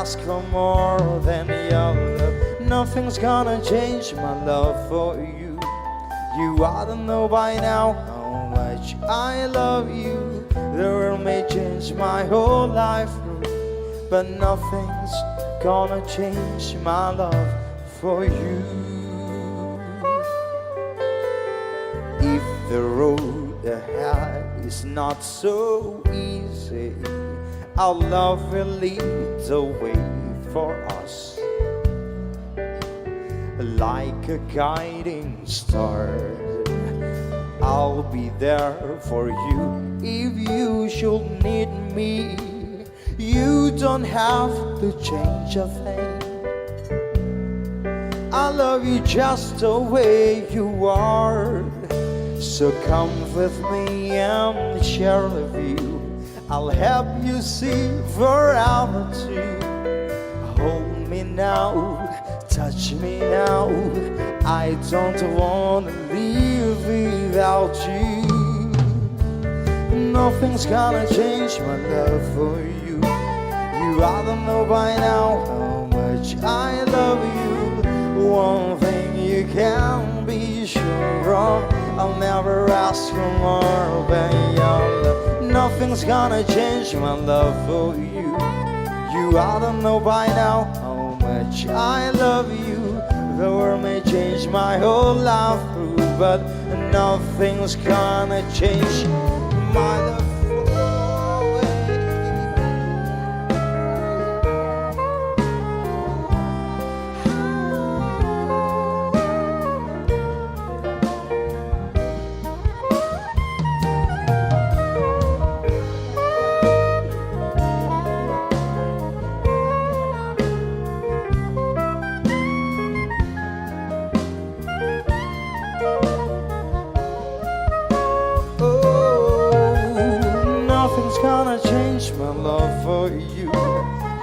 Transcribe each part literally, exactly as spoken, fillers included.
ask for more than your love. Nothing's gonna change my love for you. You ought to know by now how much I love you. The world may change my whole life, but nothing's gonna change my love for you. If the road ahead is not so easy, our love will lead the way for us like a guiding star. I'll be there for you if you should need me. You don't have to change a thing. I love you just the way you are. So come with me and share the view. I'll help you see forever too. Hold me now, touch me now. I don't wanna live without you. Nothing's gonna change my love for you. You ought to know by now how much I love you. One thing you can be sure of, I'll never ask for more than your love. Nothing's gonna change my love for you. You ought to know by now how much I love you. The world may change my whole life through, but nothing's gonna change my love for you. Oh, nothing's gonna change my love for you.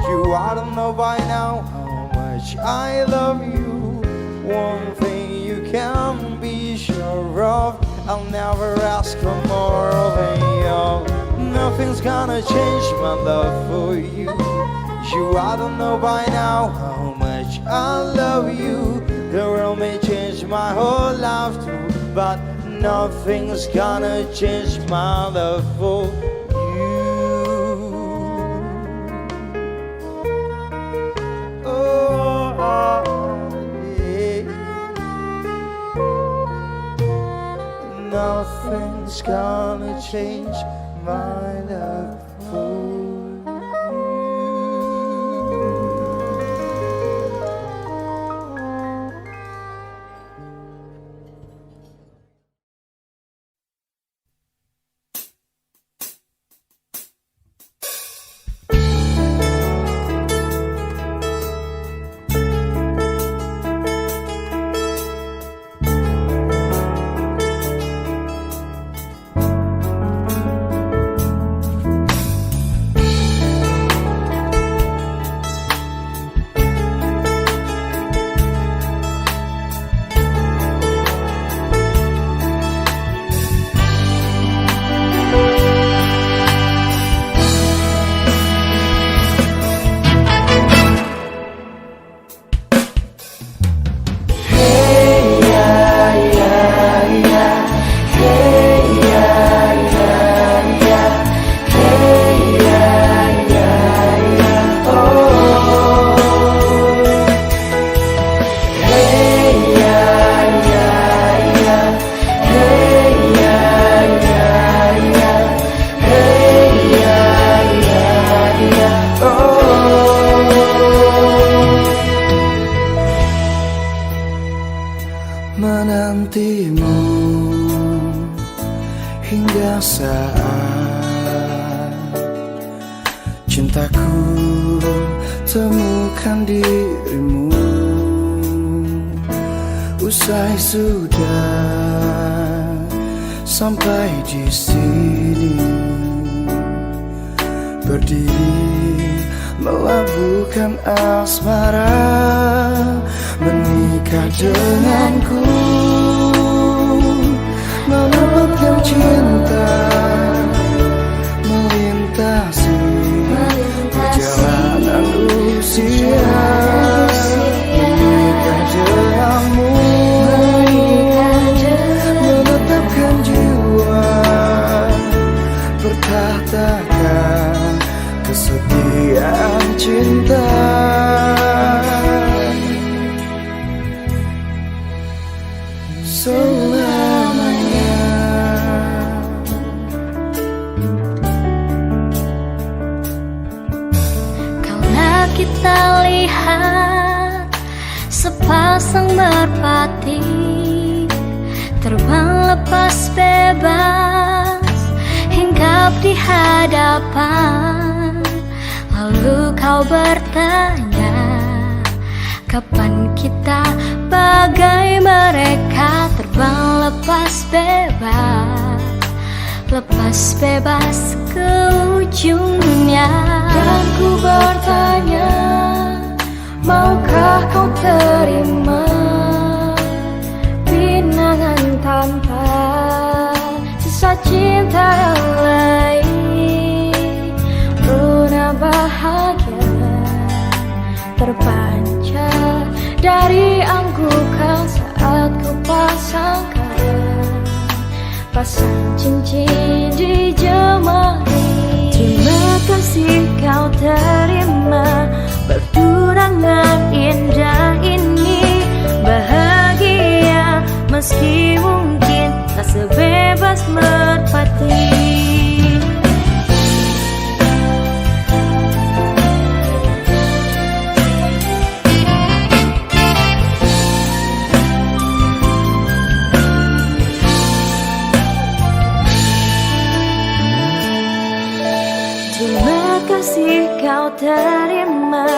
You ought to know by now how much I love you. One thing you can be sure of, I'll never ask for more than you. Nothing's gonna change my love for you. You ought to know by now how much I love you. The world may change my whole life too, but nothing's gonna change my love for you. Oh, yeah. Nothing's gonna change my love for you. Menantimu hingga saat cintaku temukan dirimu. Usai sudah sampai di sini, berdiri melabuhkan asmara, menikah denganku, mendapatkan cinta, melintasi perjalanan usia. cinta selamanya. Karena kita lihat sepasang merpati terbang lepas bebas, hinggap di hadapan. Lalu kau bertanya, kapan kita bagai mereka terbang lepas bebas, lepas bebas ke ujungnya? Dan ku bertanya, maukah kau terima pinangan tanpa sisa cinta yang lain? Pernah bahagia terpancar dari anggukan saat ku pasangkan, pasang cincin di jemari. Terima kasih kau terima pertunangan indah ini. Bahagia meski mungkin tak sebebas merpati. Terima kasih kau terima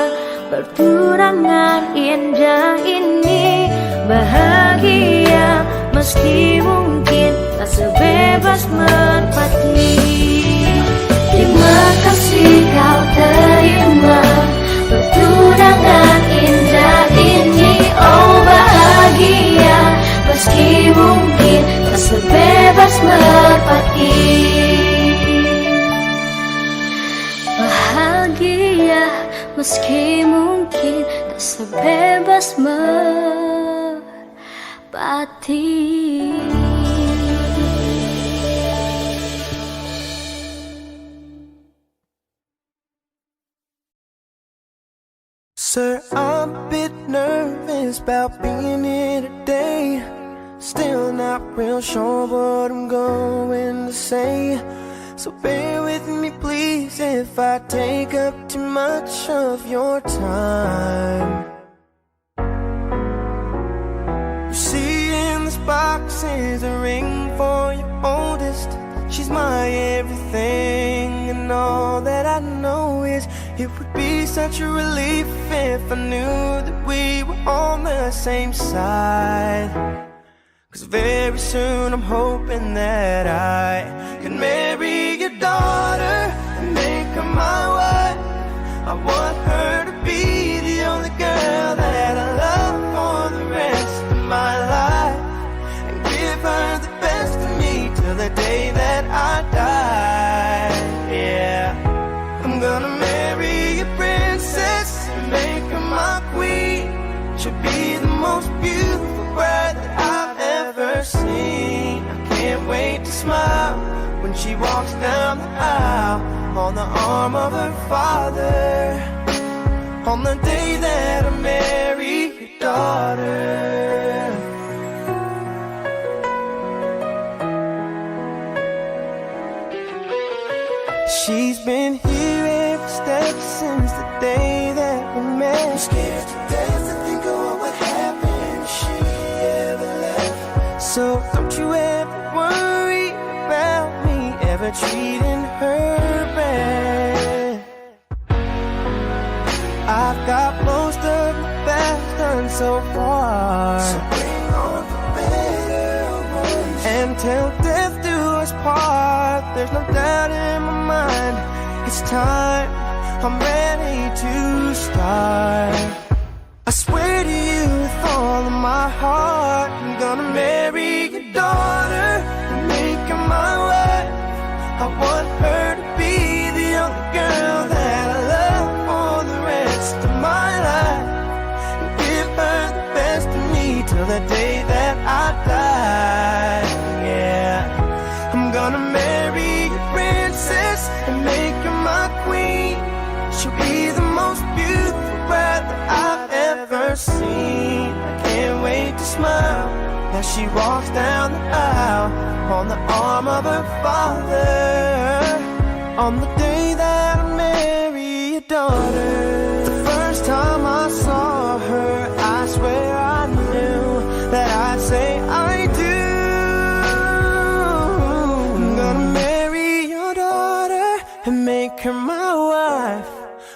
pertunangan indah ini. Bahagia meski mungkin tak sebebas merpati. Terima kasih kau terima pertunangan indah ini. Oh, bahagia meski mungkin tak sebebas merpati. Bahagia meski mungkin tak sebebas merpati. Sir, I'm a bit nervous about being here today. Still not real sure what I'm going to say. So bear with me, please, if I take up too much of your time. You see, in this box is a ring for your oldest. She's my everything, and all that I know is it would be such a relief if I knew that we were on the same side. 'Cause very soon I'm hoping that I can marry your daughter and make her my wife. I want her to be the only girl that I love for the rest of my life, and give her the best of me till the day that I die. Yeah, I'm gonna marry a princess and make her my queen. She'll be the most beautiful bride that I've ever seen. I can't wait to smile when she walks down the aisle on the arm of her father, on the day that I marry your daughter. She's been here every step since the day that we met. I'm scared to death to think of what would happen if she ever left. So don't you ever worry about me ever treating her bad. I've got most of the best done so far. So bring on the better ones. And till death do us part, there's no doubt in my mind. It's time, I'm ready to start. I swear to you with all of my heart, I'm gonna marry your daughter and make her my wife. I want her to be the only girl that I love for the rest of my life, and give her the best of me till the day that I die. Yeah, I'm gonna marry a princess and make her my queen. She'll be the most Seen, I can't wait to smile as she walks down the aisle on the arm of her father. On the day that I marry your daughter, the first time I saw her, I swear I knew that I'd say I do. I'm gonna marry your daughter and make her my wife.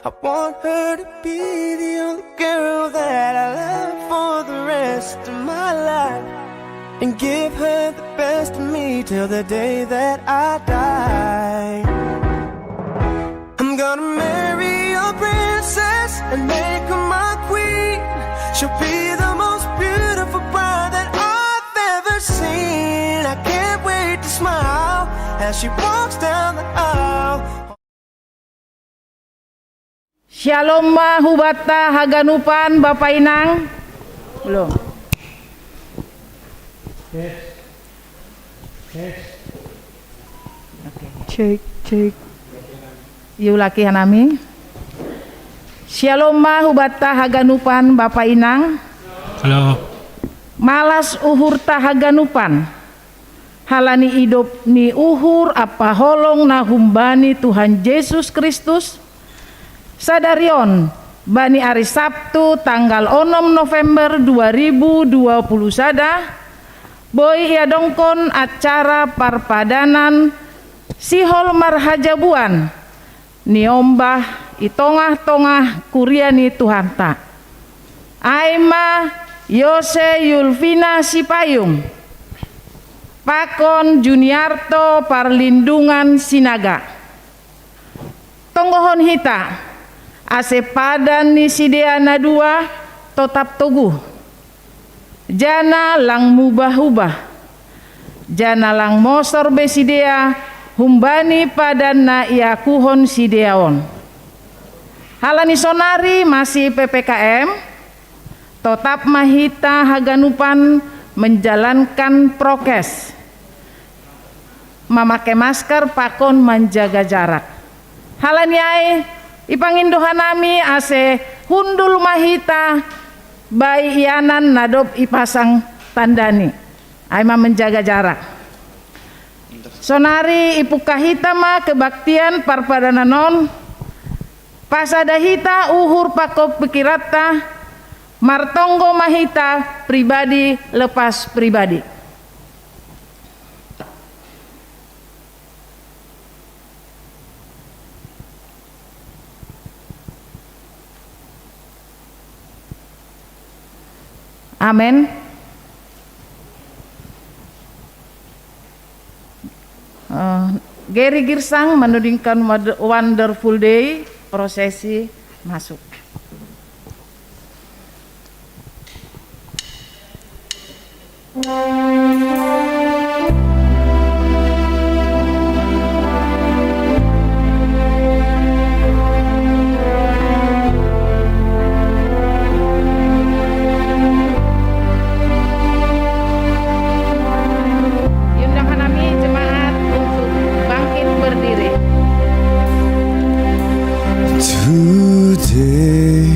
I want her to be the only girl that I love for the rest of my life, and give her the best of me till the day that I die. I'm gonna marry your princess and make her my queen. She'll be the most beautiful bride that I've ever seen. I can't wait to smile as she walks down the aisle. Shalom ma hubata haganupan Bapa Inang. Belum. Tes. Tes. Cek, cek. Iulaki hanami. Shalom ma hubata haganupan Bapa Inang. Halo. Malas uhurta haganupan. Halani idop ni uhur apaholong na humbani Tuhan Jesus Kristus, sadarion bani ari Sabtu tanggal onom November dua ribu dua puluh sada, boi iadongkon acara parpadanan sihol marhajabuan niombah i tongah-tongah kuria ni Tuhanta. Ai ma Yose Yulvina Sipayung pakon Juniarto Parlindungan Sinaga. Tonggohon hita, ase padan ni sidea na dua totap toguh. Jana lang mubah-ubah. Jana lang mosor be sidea humbani padan na iakuhon sidea on. Halani sonari masih P P K M, totap ma hita haganupan menjalankan prokes, mamake masker pakon manjaga jarak. Halani ai ipangindo hanami ase hundul ma hita bai ianan na dob ipasang tandani, ai ma menjaga jarak. Sonari ipungkah hita ma kebaktian parpadanan on. Pasada hita uhur pakon pikiranta, martonggo ma hita pribadi lepas pribadi. Amen. Uh, Gary Girsang menudingkan wonderful day, prosesi masuk. Iundang hanami jemaat untuk bangkit berdiri. Today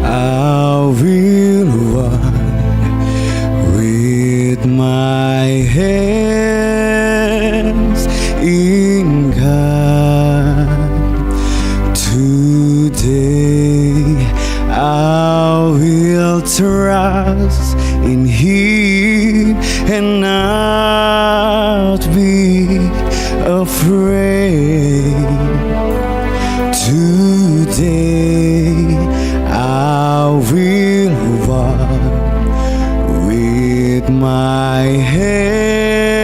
I will walk with my hands in God. Today I will trust in Him and not be afraid. Today I will walk with my hands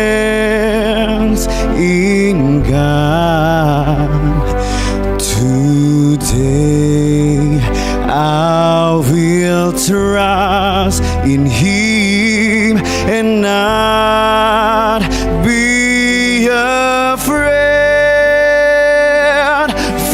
in God. Today I will trust in Him and not be afraid,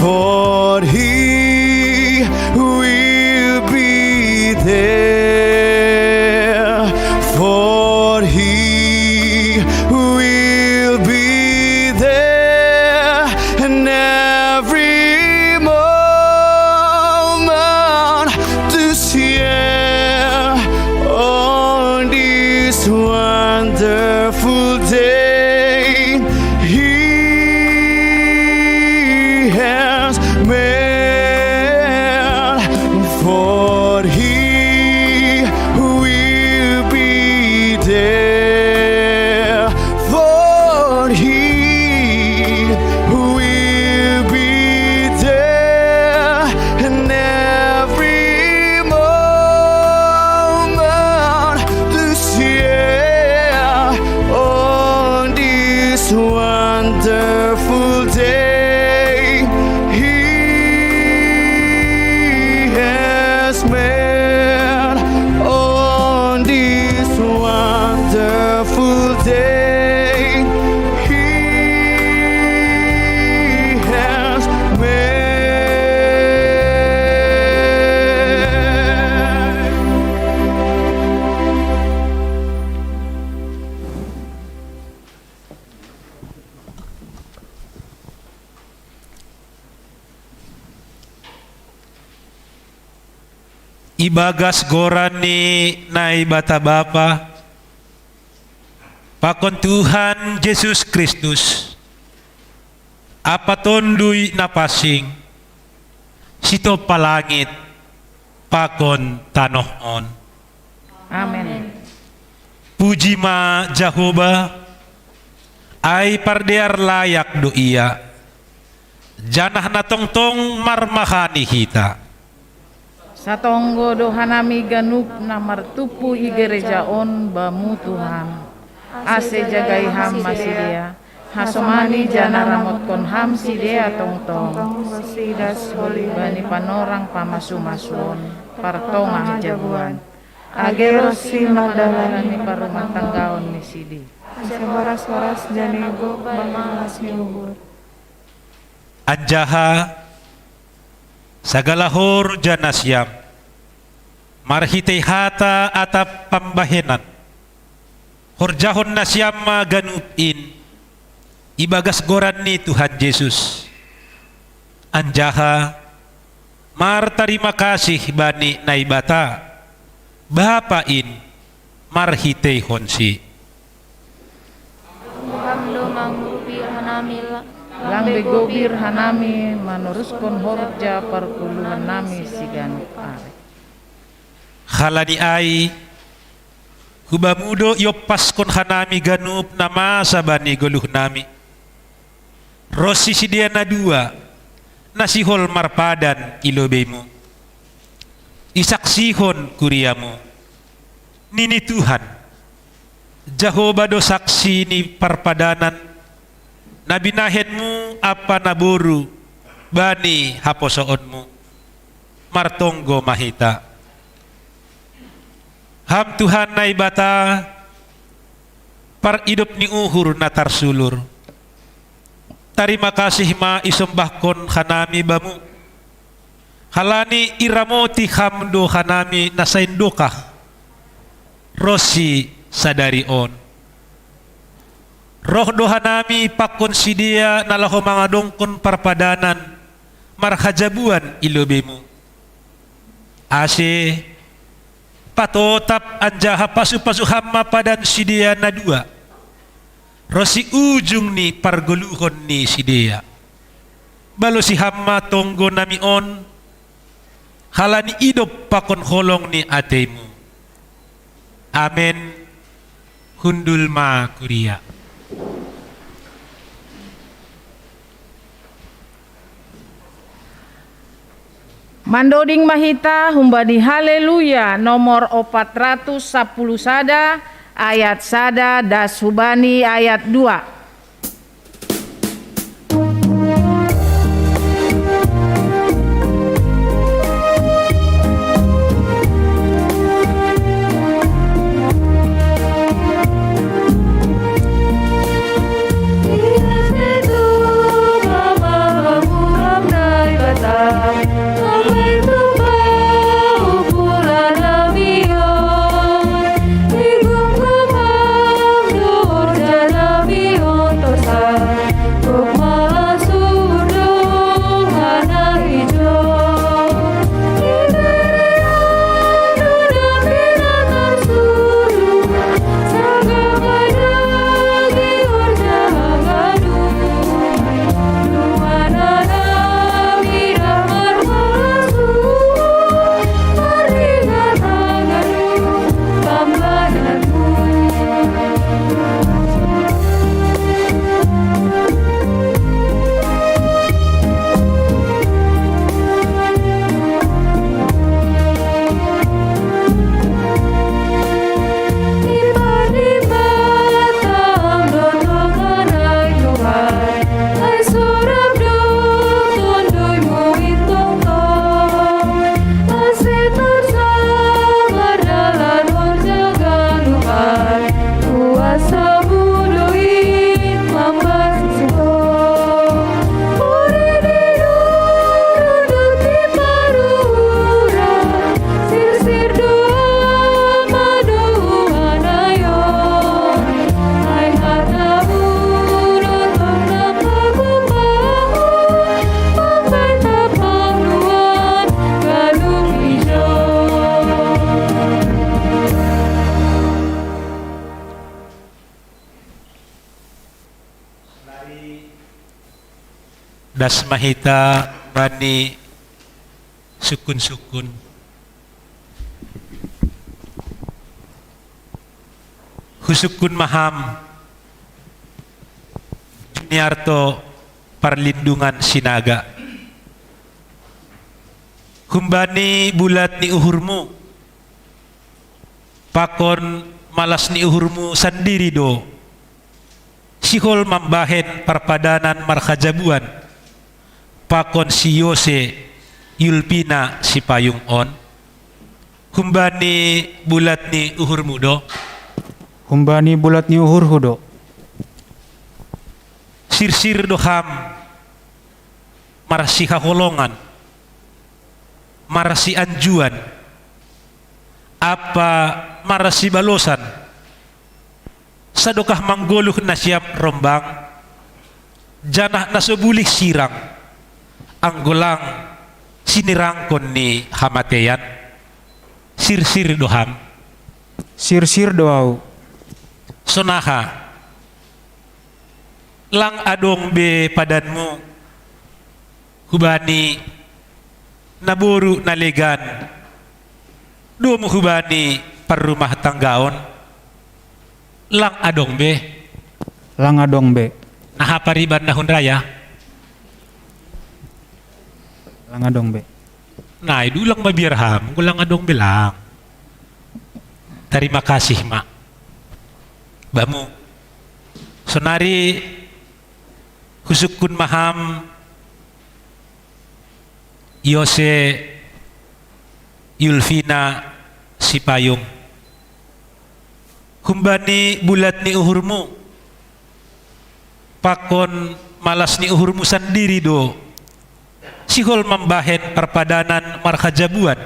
for He will be there, for He will be there in every moment to see Ibagas goran ni Naibata Bapa, pakon Tuhan Jesus Kristus, Apa Tonduy na pansing, sitompa langit pakon tanoh on. Amen. Puji ma Jahowa, ai pardear layak do Ia, janah na tongtong marmahani hita. Satonggo do hanami ganup na martumpu i gereja on Bamu Tuhan, ase jagai Ham ma sidea, hasomani janah ramotkon Ham sidea tongtong, siidas holi bani panorang pamasu-masuon partongah jabuan, age ronsi mardalani parrumahtanggaon ni sidea. Ase horas-horas janah gok bani las ni uhur. Anjaha sagala horja nasiam, marhitei hata atap pambahenan, horjahon nasiam ma ganup in ibagas goran ni Tuhan Jesus, anjaha martarima kasih bani Naibata, Bapa in, marhiteihonsi. Ham do mangurupi hanami la-, lang be gobir hanami manoruskon horja pargoluhannami siganup ari. Halani ai, hu Bamu do iompaskon hanami ganup na masa bani goluhnami, ronsi sidea na dua, na sihol marpadan i lobeiMu, isaksihon kuriaMu. Nini Tuhan, Jahowa do saksi ni parpadanan, na binahenMu ampa naboru bani haposoonMu. Martonggo ma hita. Ham Tuhan Naibata, paridop ni uhur na tarsulur, tarima kasih ma isombahkon hanami Bamu, halani iramoti Ham do hanami na saindokah ronsi sadari on. Roh do hanami pakon sidea na laho mangadongkon parpadanan marhajabuan i lobeiMu. Ase patotap anjaha pasu-pasu Ham ma padan sidea na dua, ronsi ujung ni pargoluhon ni sidea. Balosi Ham ma tonggonami on, halani idop pakon holong ni ateiMu. Amen. Hundul ma kuria. Mandoding ma hita humbani Haleluya nomor opat ratus sapuluh sada, ayat sada das hubani ayat dua. Das ma hita bani sukun-sukun. Husukun ma ham Juniarto Parlindungan Sinaga. Humbani bulat ni uhurmu, pakon malas ni uhurmu sandiri do sihol mambahen parpadanan marhajabuan pakon si Yose Yulpina Sipayung on? Humbani bulat ni uhurmu do? Humbani bulat ni uhurhu do. Sirsir do ham marsihaholongan, marsianjuan, ampa marsibalosan, sadokah manggoluh nasiam rombang, janah na so bulih sirang, anggo lang sinirangkon ni hamateian? Sirsir do ham. Sirsir do ahu. Sonaha, lang adong be padanmu hubani naboru na legan, domu hubani parrumah tanggaon? Lang adong be. Lang adong be. Nah, apa riban na hun raya? Lang adong be. Nah, idulang mabiar ham, lang adong be lang. Tarima kasih ma bamu. Sonari husukun ma ham Yose Yulfina Sipayung. Humbani bulat ni uhurmu, pakon malas ni uhurmu sandiri do sihol mambahen parpadanan marhajabuan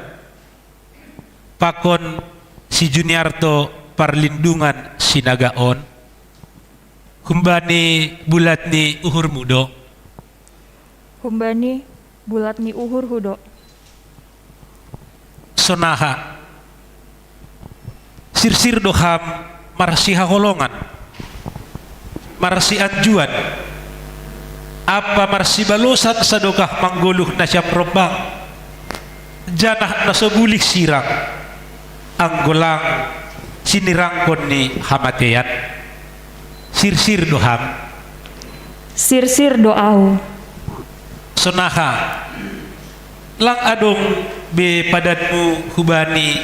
pakon si Juniarto Parlindungan Sinaga on? Humbani bulat ni uhurmu do. Humbani bulat ni uhurhu do. Sonaha, sirsir do ham marsihaholongan, marsianjuan, ampa marsibalosan sadokah manggoluh nasiam rombang, janah na so bulih sirang, anggo lang sinirangkon ni hamateian? Sirsir do ham. Sirsir do ahu. Sonaha, lang adong be padanmu hubani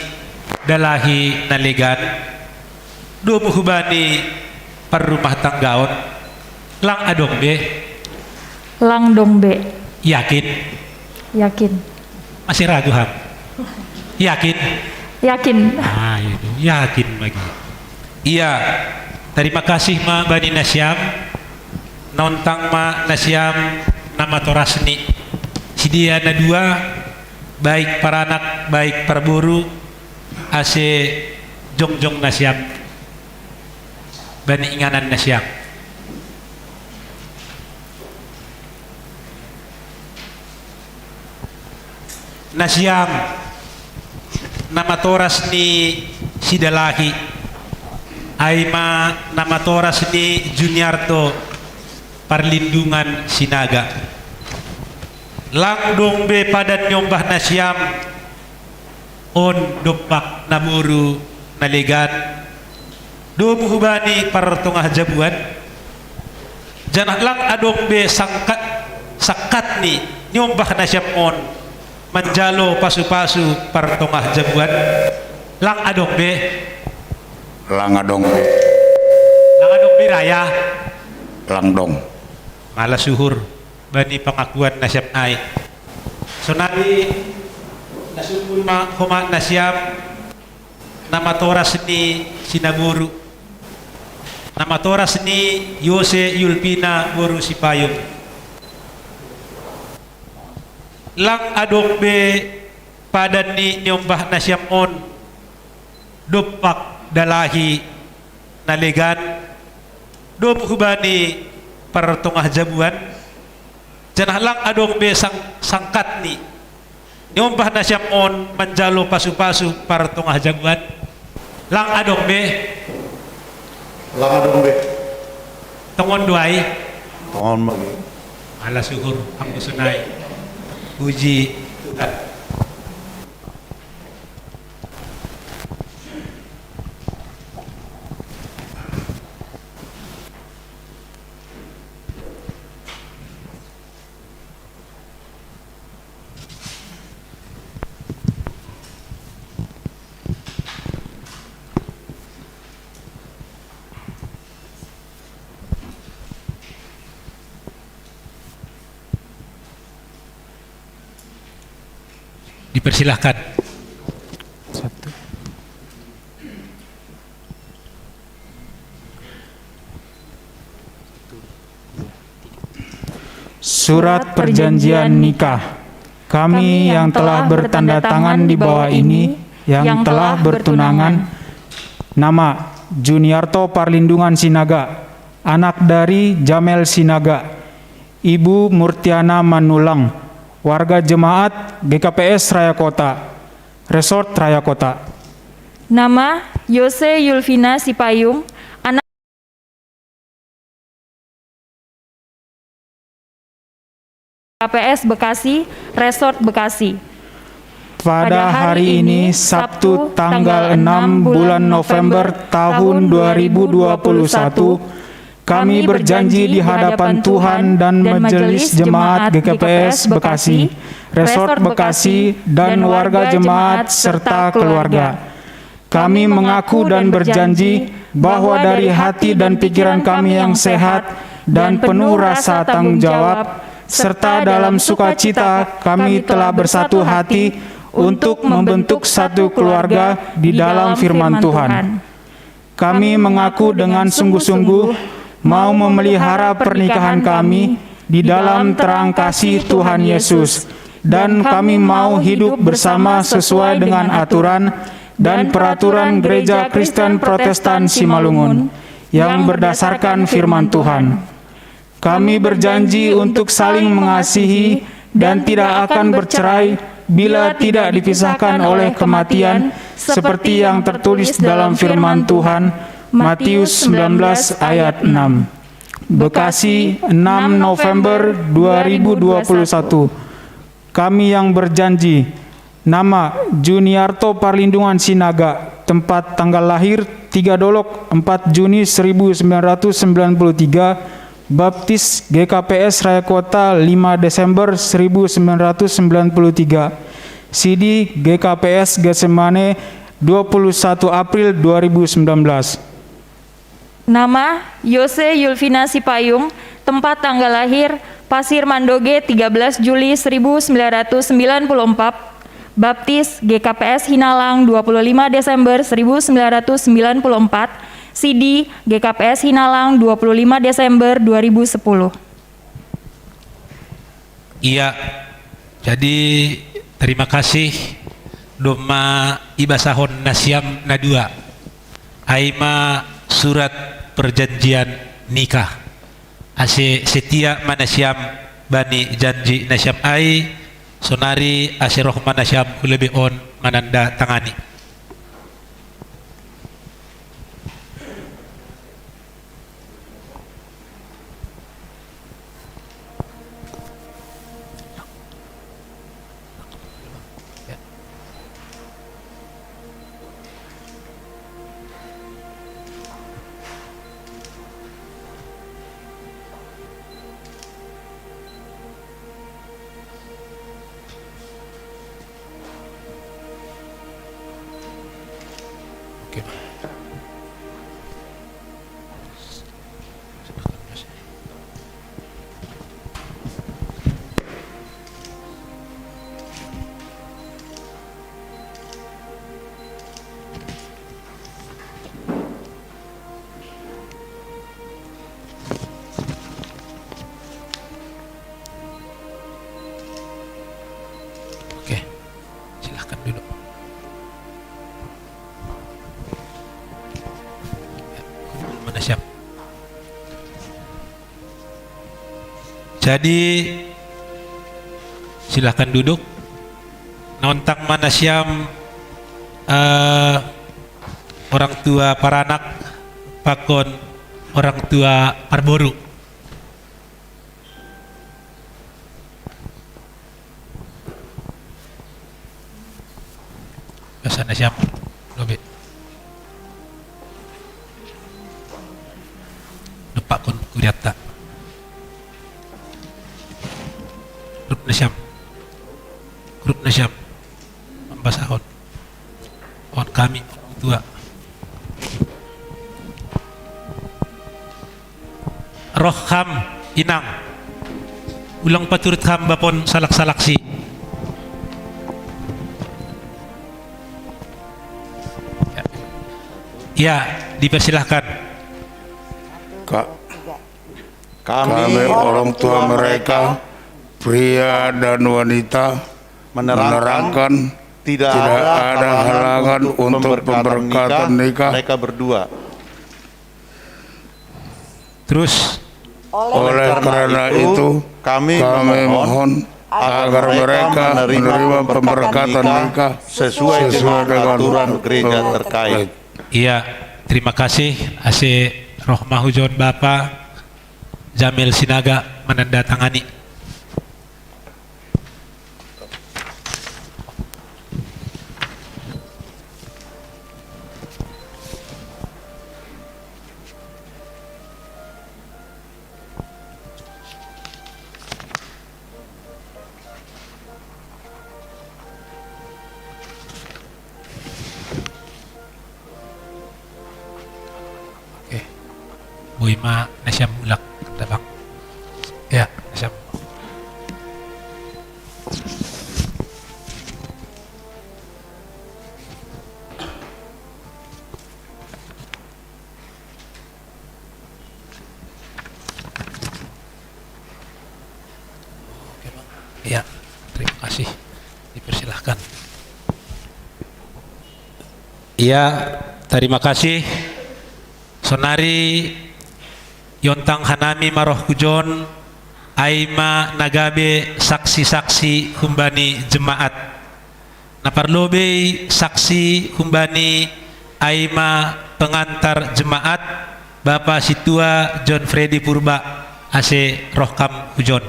dalahi na legan, domu hubani parrumah tanggaon? Lang adong be. Lang dong be. Yakin? Yakin. Masih ragu ham? Yakin? Yakin. Ah, itu yakin lagi. Iya. Tarima kasih ma bani nasiam. Naontang ma nasiam na matorasni. Sidia na dua, baik paranak baik parboru, ase jongjong nasiam bani inganan nasiam. Nasiam na matoras ni si Dalahi, ai ma na matoras ni Juniarto Parlindungan Sinaga. Lang dong be padan niombah nasiam on dompak naboru na legan, domu hubani partongah jabuan, janah lang adong be sangkat, sangkatni niombah nasiam on manjalo pasu-pasu partongah jabuan? Lang adong be. Lang adong be. Lang adong be raya. Lang dong. Malas uhur bani pangakuan nasiam ai. Sonari na sungkun ma homa nasiam na matoras ni si naboru, na matoras ni Yose Yulpina boru Sipayung. Lang adong be padan ni niombah nasiam on dompak Dalahi na legan, domu hubani partongah jabuan, janah lang adong be sang-, sangkatni niombah nasiam on manjalo pasu-pasu partongah jabuan? Lang adong be. Lang adong be. Tongon do ai. Tongon ma. Ala syukur, hambusunai. Puji Tuhan. Dipersilahkan. Satu. Surat perjanjian nikah. Kami yang telah bertanda tangan di bawah ini, yang telah bertunangan, nama Juniarto Parlindungan Sinaga, anak dari Jamel Sinaga, Ibu Murtiana Manulang, warga jemaat G K P S Raya Kota, Resort Raya Kota. Nama Yose Yulvina Sipayung, anak K P S Bekasi, Resort Bekasi. Pada hari ini, Sabtu, tanggal enam bulan November tahun dua ribu dua puluh satu, kami berjanji di hadapan Tuhan dan Majelis Jemaat G K P S Bekasi, Resort Bekasi, dan warga jemaat serta keluarga. Kami mengaku dan berjanji bahwa dari hati dan pikiran kami yang sehat dan penuh rasa tanggung jawab, serta dalam sukacita, kami telah bersatu hati untuk membentuk satu keluarga di dalam firman Tuhan. Kami mengaku dengan sungguh-sungguh mau memelihara pernikahan kami di dalam terang kasih Tuhan Yesus, dan kami mau hidup bersama sesuai dengan aturan dan peraturan Gereja Kristen Protestan Simalungun yang berdasarkan firman Tuhan. Kami berjanji untuk saling mengasihi dan tidak akan bercerai bila tidak dipisahkan oleh kematian, seperti yang tertulis dalam firman Tuhan, Matius sembilan belas ayat enam. Bekasi, enam November dua ribu dua puluh satu. Kami yang berjanji. Nama Juniarto Parlindungan Sinaga. Tempat tanggal lahir, Tiga Dolok, empat Juni seribu sembilan ratus sembilan puluh tiga. Baptis G K P S Raya Kota, lima Desember seribu sembilan ratus sembilan puluh tiga. Sidi G K P S Getsemane, dua puluh satu April dua ribu sembilan belas. Nama Yose Yulvina Sipayung, tempat tanggal lahir Pasir Mandoge, tiga belas Juli seribu sembilan ratus sembilan puluh empat, baptis G K P S Hinalang, dua puluh lima Desember seribu sembilan ratus sembilan puluh empat, sidi G K P S Hinalang, dua puluh lima Desember dua ribu sepuluh. Iya, jadi terima kasih domma ibasahon nasiam na dua. Ai ma surat perjanjian nikah. Ase setia ma nasiam bani janji nasiam ai, sonari ase roh ma nasiam hu lebe on mananda tangani. Oke. Oke, silahkan duduk. Ya, mana siap? Jadi, silahkan duduk. Naontang mana siam, eh, orang tua paranak pakon orang tua parboru. Ana siam lobe. Depak kon kuriatta. Grup na siam. Grup na siam. Mambasahon. On kami tua. Roh ham, inang. Ulang paturut ham bapon salak-salaksi. Ya, dipersilahkan. Ka- kami orang tua mereka, pria dan wanita, menerangkan tidak ada halangan untuk pemberkatan nikah mereka berdua. Terus, Oleh karena itu, kami memohon agar mereka menerima pemberkatan nikah sesuai dengan aturan gereja terkait. Iya, terima kasih. Ase roh mahujon Bapa Jamil Sinaga menandatangani. Oke. Boi ma na siam mulak, Bang. Ya, na siam. Oke, Bang. Ya, terima kasih. Dipersilahkan. Iya, terima kasih. Sonari iontang hanami ma roh hujon, ai ma na gabe saksi-saksi humbani jemaat. Na parlobei saksi humbani ai ma pengantar jemaat, Bapa Sintua John Freddy Purba, ase roh kam hujon.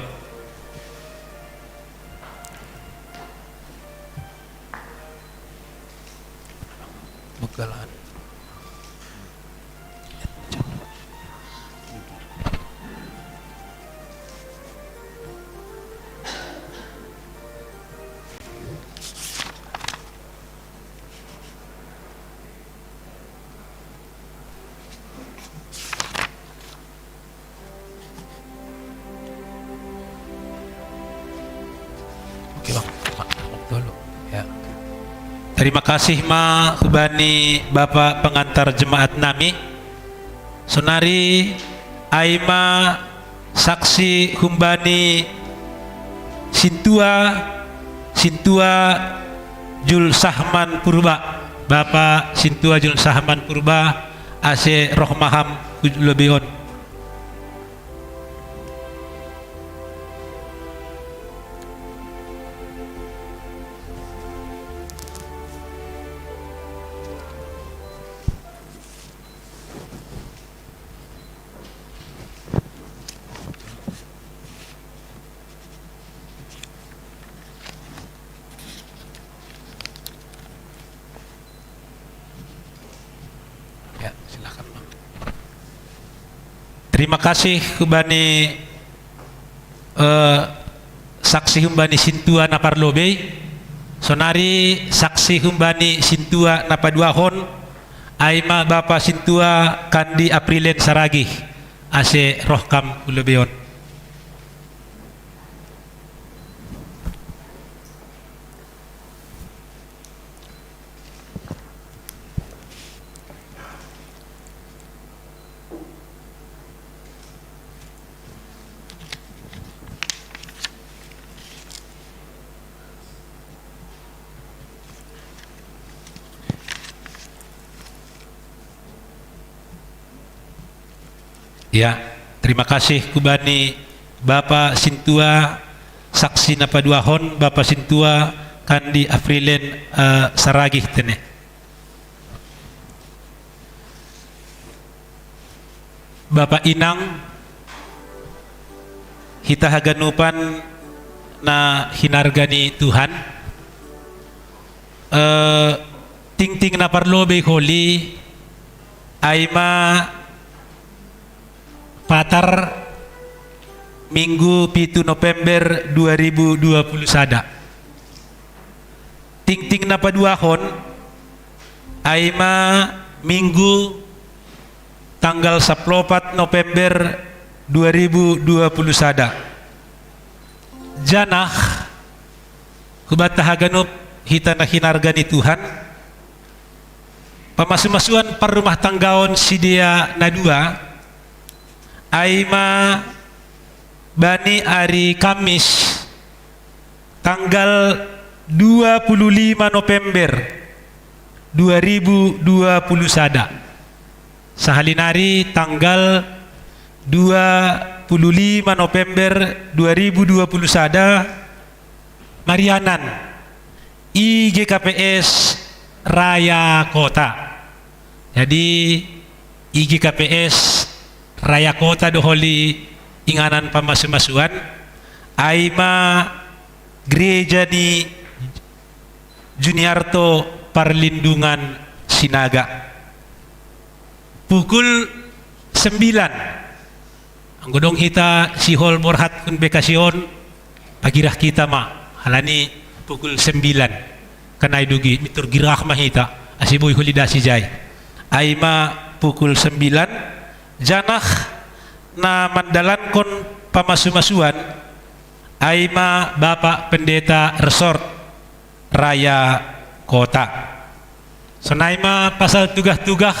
Oke, Bang. Bang, Bang dulu. Ya. Terima kasih ma humbani Bapa pengantar jemaat nami. Sonari ai ma saksi humbani Sintua, Sintua Jul Sahman Purba, Bapa Sintua Jul Sahman Purba, ase roh ma ham hu lobi on. Ya, silakan, Bang. Terima kasih humbani, eh, saksi humbani Sintua na parlobei. Sonari saksi humbani Sintua na paduahon, ai ma Bapa Sintua Kandi Aprilen Saragih, ase roh kam hu lobi on. Ya, terima kasih humbani Bapa Sintua, saksi na paduahon, Bapa Sintua Kandi Aprilen, eh, Saragih tene. Bapa inang, hita haganupan na hinarga ni Tuhan, eh, Tingting na parlobei holi, ai ma Patar, Minggu pitu November dua ribu dua puluh sada. Tingting na paduahon, ai ma Minggu tanggal saplopat November dua ribu dua puluh sada. Janah, hubanta haganup hita na hinarga ni Tuhan, pamasumasuan parrumah tanggaon sidea na dua, ai ma bani ari Kamis, tanggal dua puluh lima November dua ribu dua puluh sada. Sahali nari tanggal dua puluh lima November dua ribu dua puluh sada, marianan i G K P S Raya Kota. Jadi, i G K P S Raya Kota do holi inganan pamasumasuan, ai ma gereja ni Juniarto Parlindungan Sinaga. Pukul sembilan. Anggo dong hita sihol borhat hun Bekasi on, pagirah hita ma, halani pukul sembilan. Kan ai do ge, mintor girah ma hita, ase boi holi das ijai. Ai ma pukul sembilan, janah na mandalankon pamasumasuan, ai ma Bapak Pendeta Resort Raya Kota. Sonai ma pasal tugah-tugah,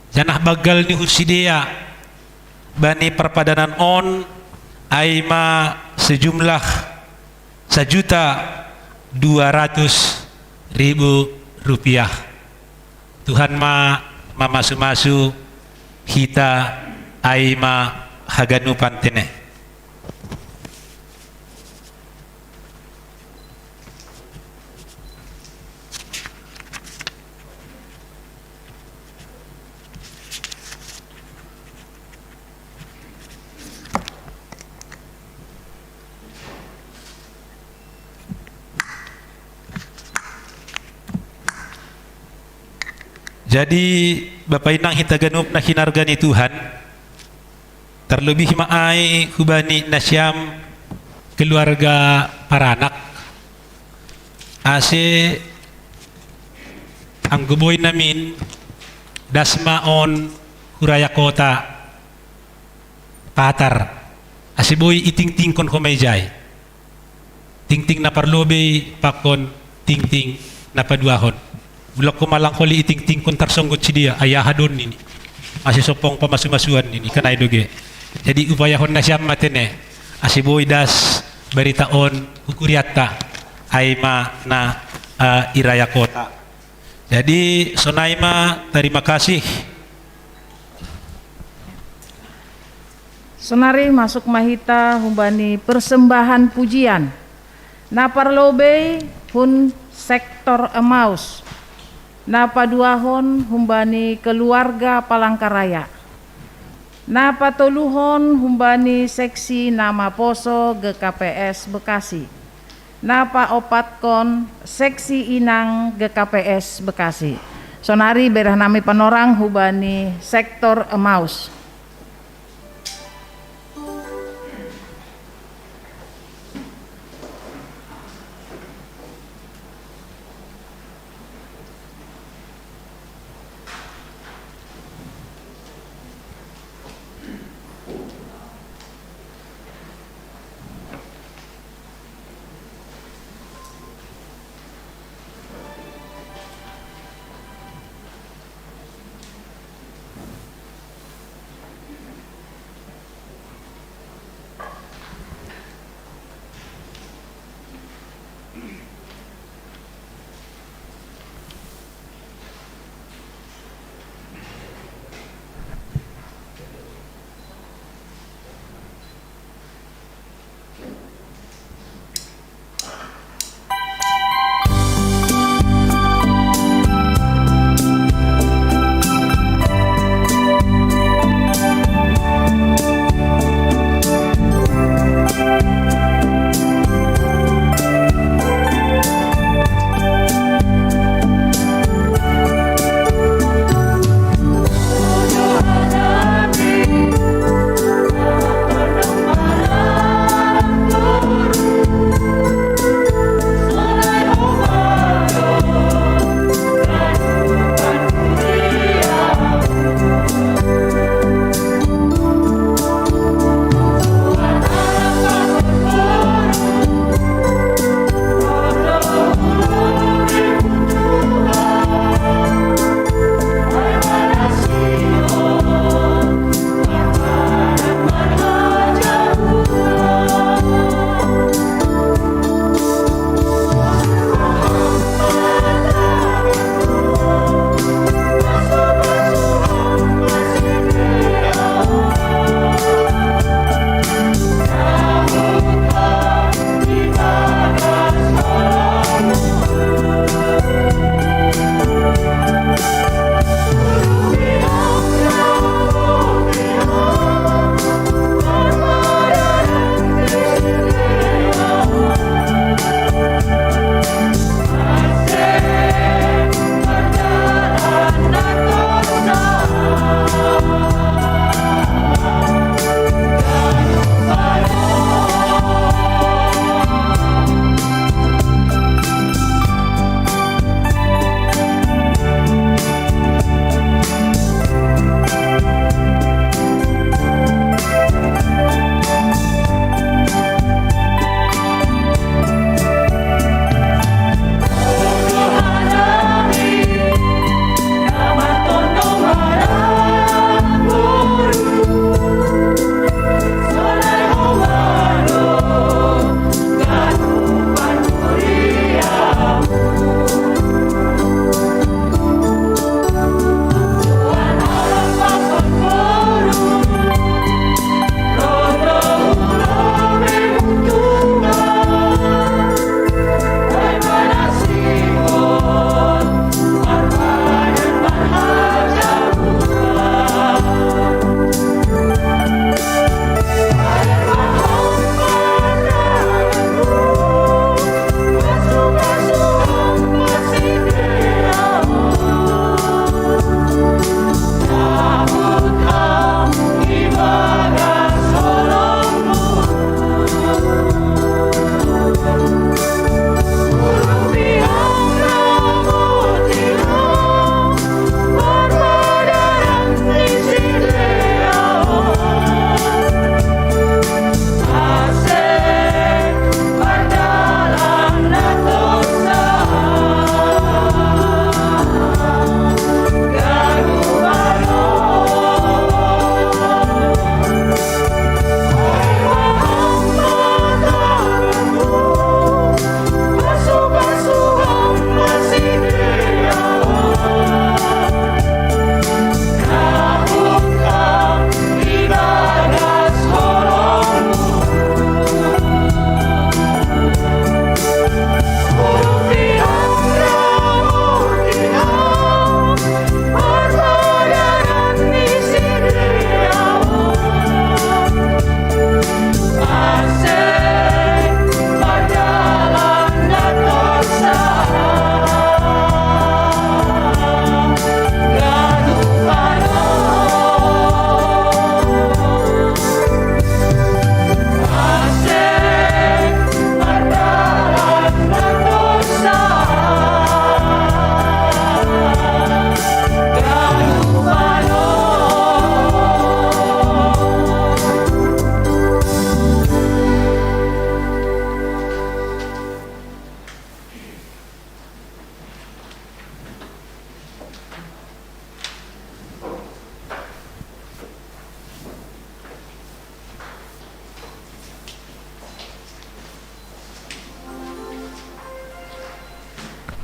janah banggal ni uhur sidea bani parpadanan on, ai ma sejumlah sajuta dua ratus ribu rupiah. Tuhan ma mamasumasu hita, ai ma haganupan tene. Jadi, Bapa inang hita ganup na hinarga ni Tuhan, tarlobih ma ai hubani nasiam keluarga paranak, ase anggo boi namin, das ma on hu Raya Kota Patar, ase boi itingtingkon homa ijai. Tingting na parlobei pakon tingting na paduahon. Mulak homa lang holi itingtingkon tarsonggot sidea, ai aha do on nini. Ase sompong pamasumasuan nini, kan ai do ge. Jadi upayahon nasiam ma tene, ase boi das barita on hu kurianta, ai ma na, eh, i Raya Kota. Jadi, sonai ma, terima kasih. Sonari masuk ma hita humbani persembahan pujian. Na parlobei hun sektor Emmaus. Na paduahon humbani keluarga Palangkaraya. Na patoluhon humbani seksi na maposo G K P S Bekasi. Na paopatkon seksi inang G K P S Bekasi. Sonari berah nami panorang hubani sektor Emmaus.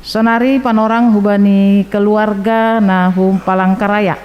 Sonari panorang hubani keluarga nahum Palangkaraya.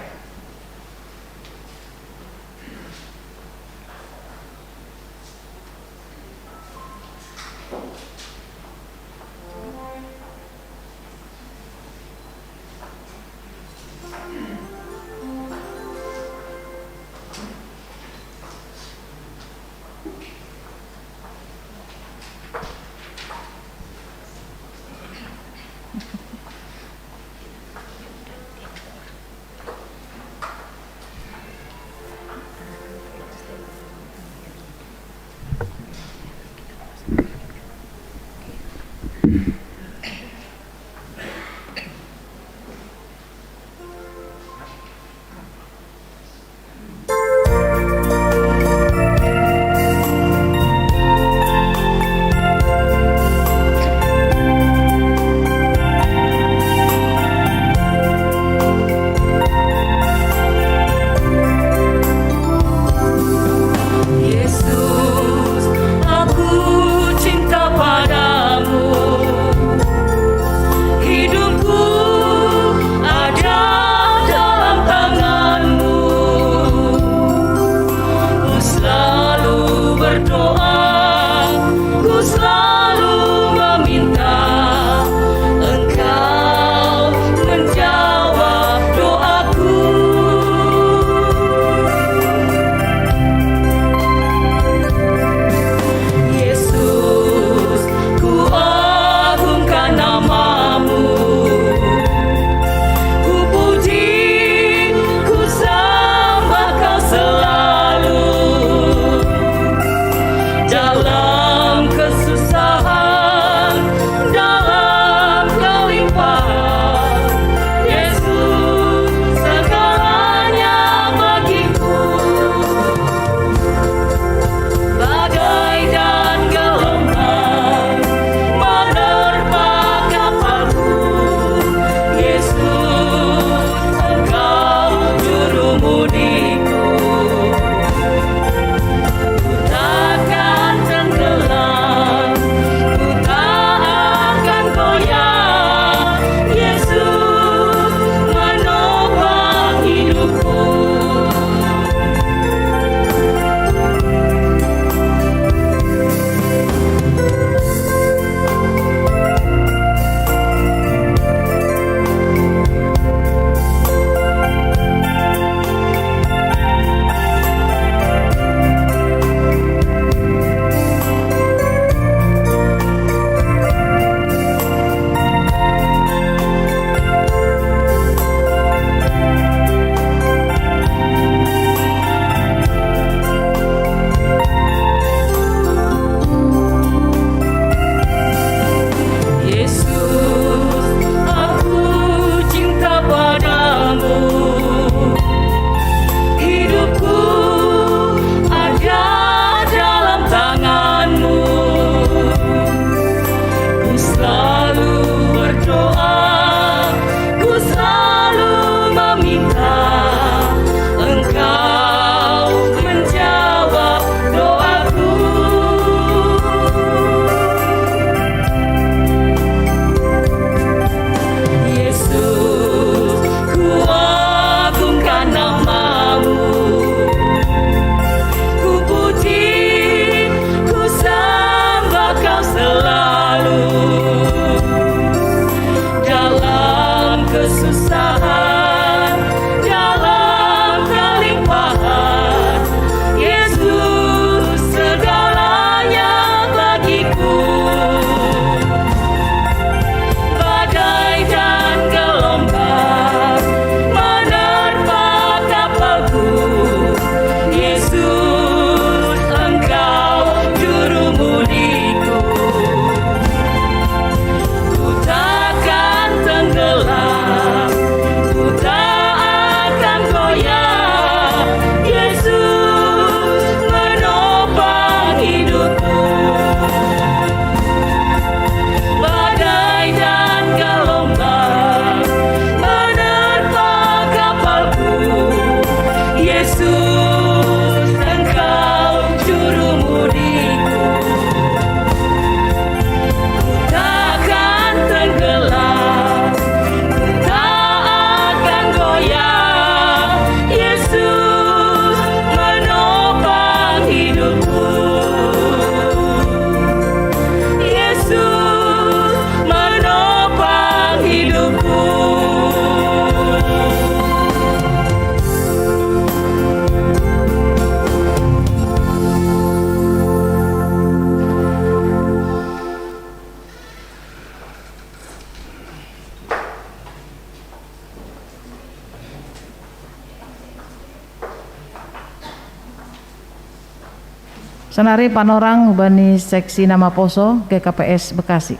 Sahnari panorang bani seksi nama poso G K P S Bekasi.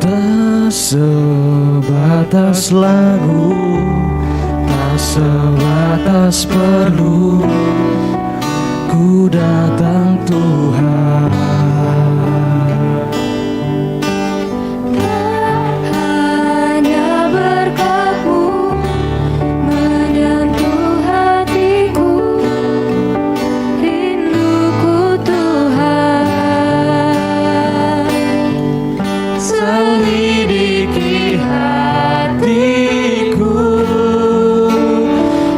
Tak sebatas lagu, tak sebatas perlu, ku datang Tuhan. Tak hanya berkat-Mu menyentuh hatiku, rinduku Tuhan. Selidiki hatiku,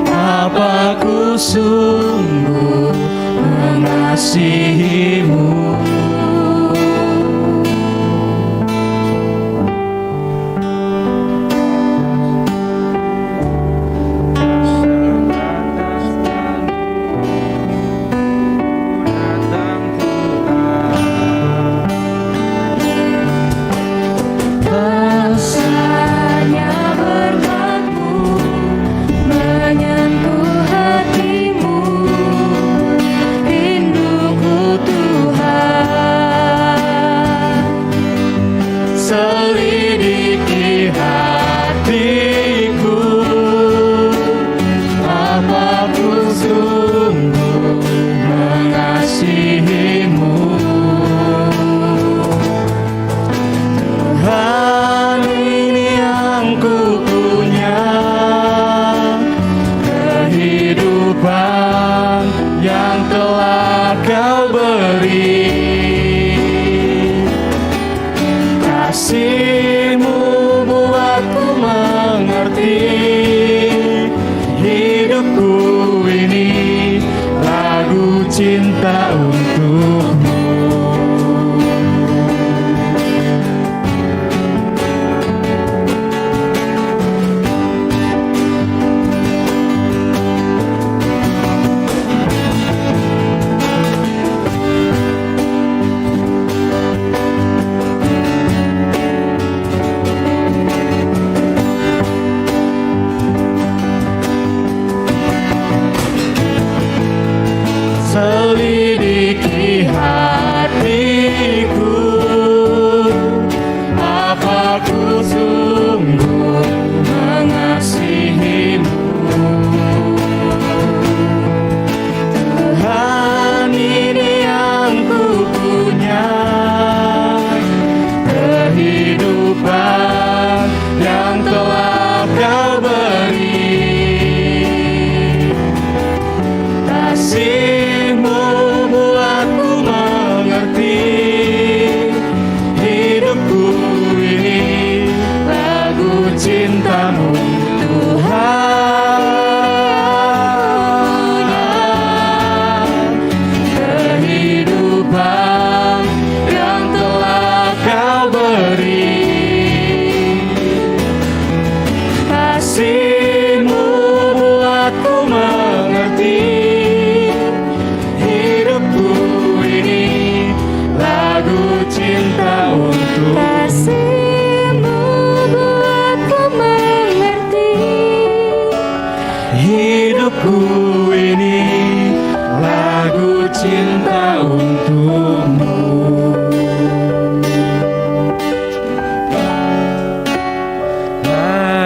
apa ku sungguh mengasihi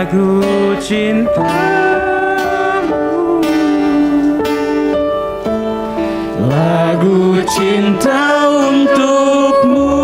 Ku cintamu, lagu cinta untukmu.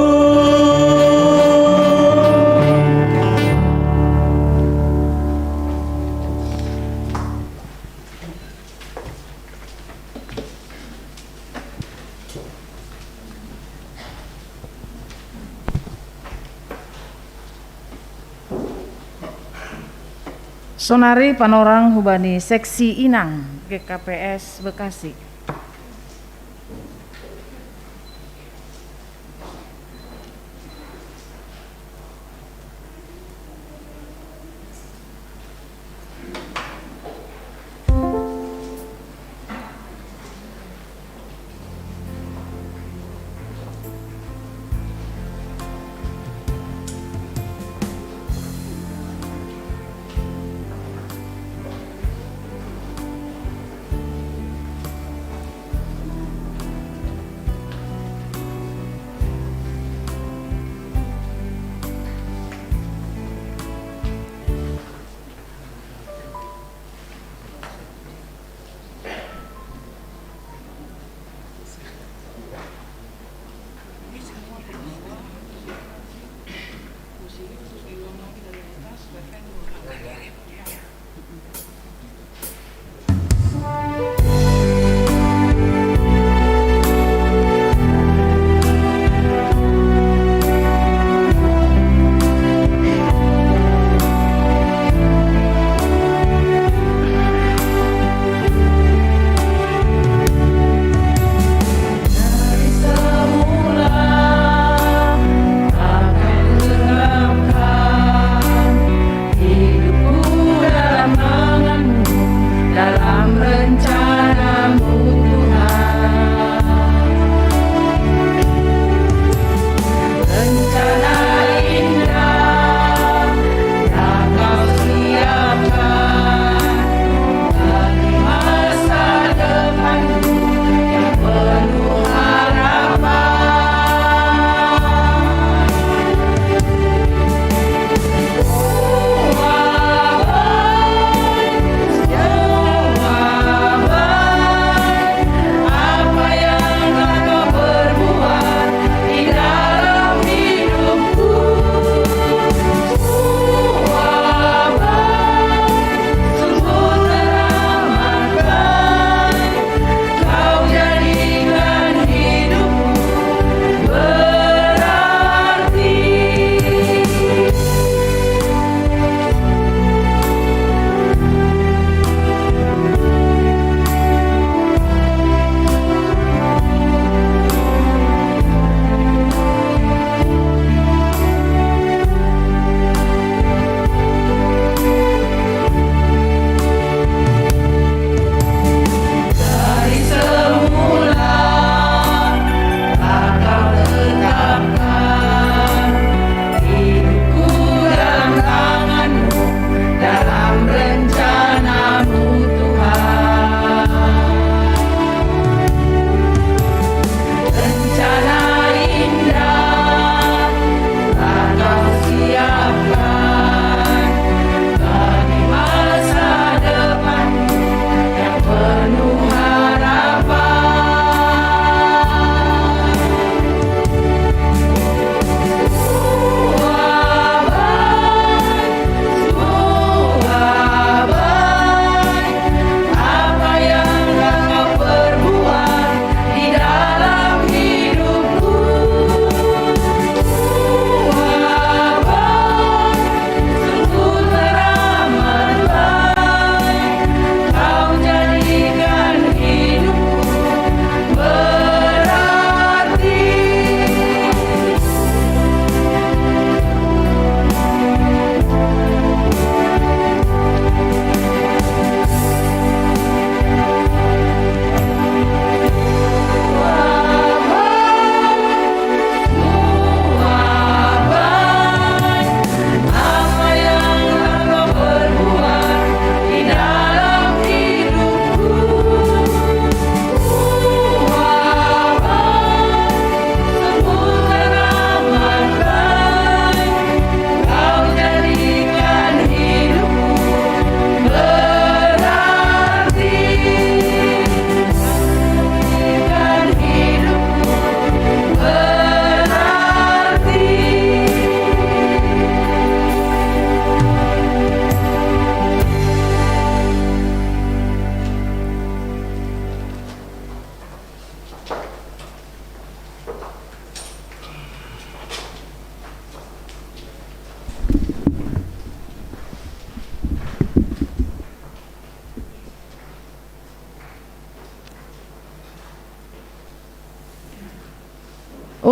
Sonari panorang hubani seksi inang G K P S Bekasi.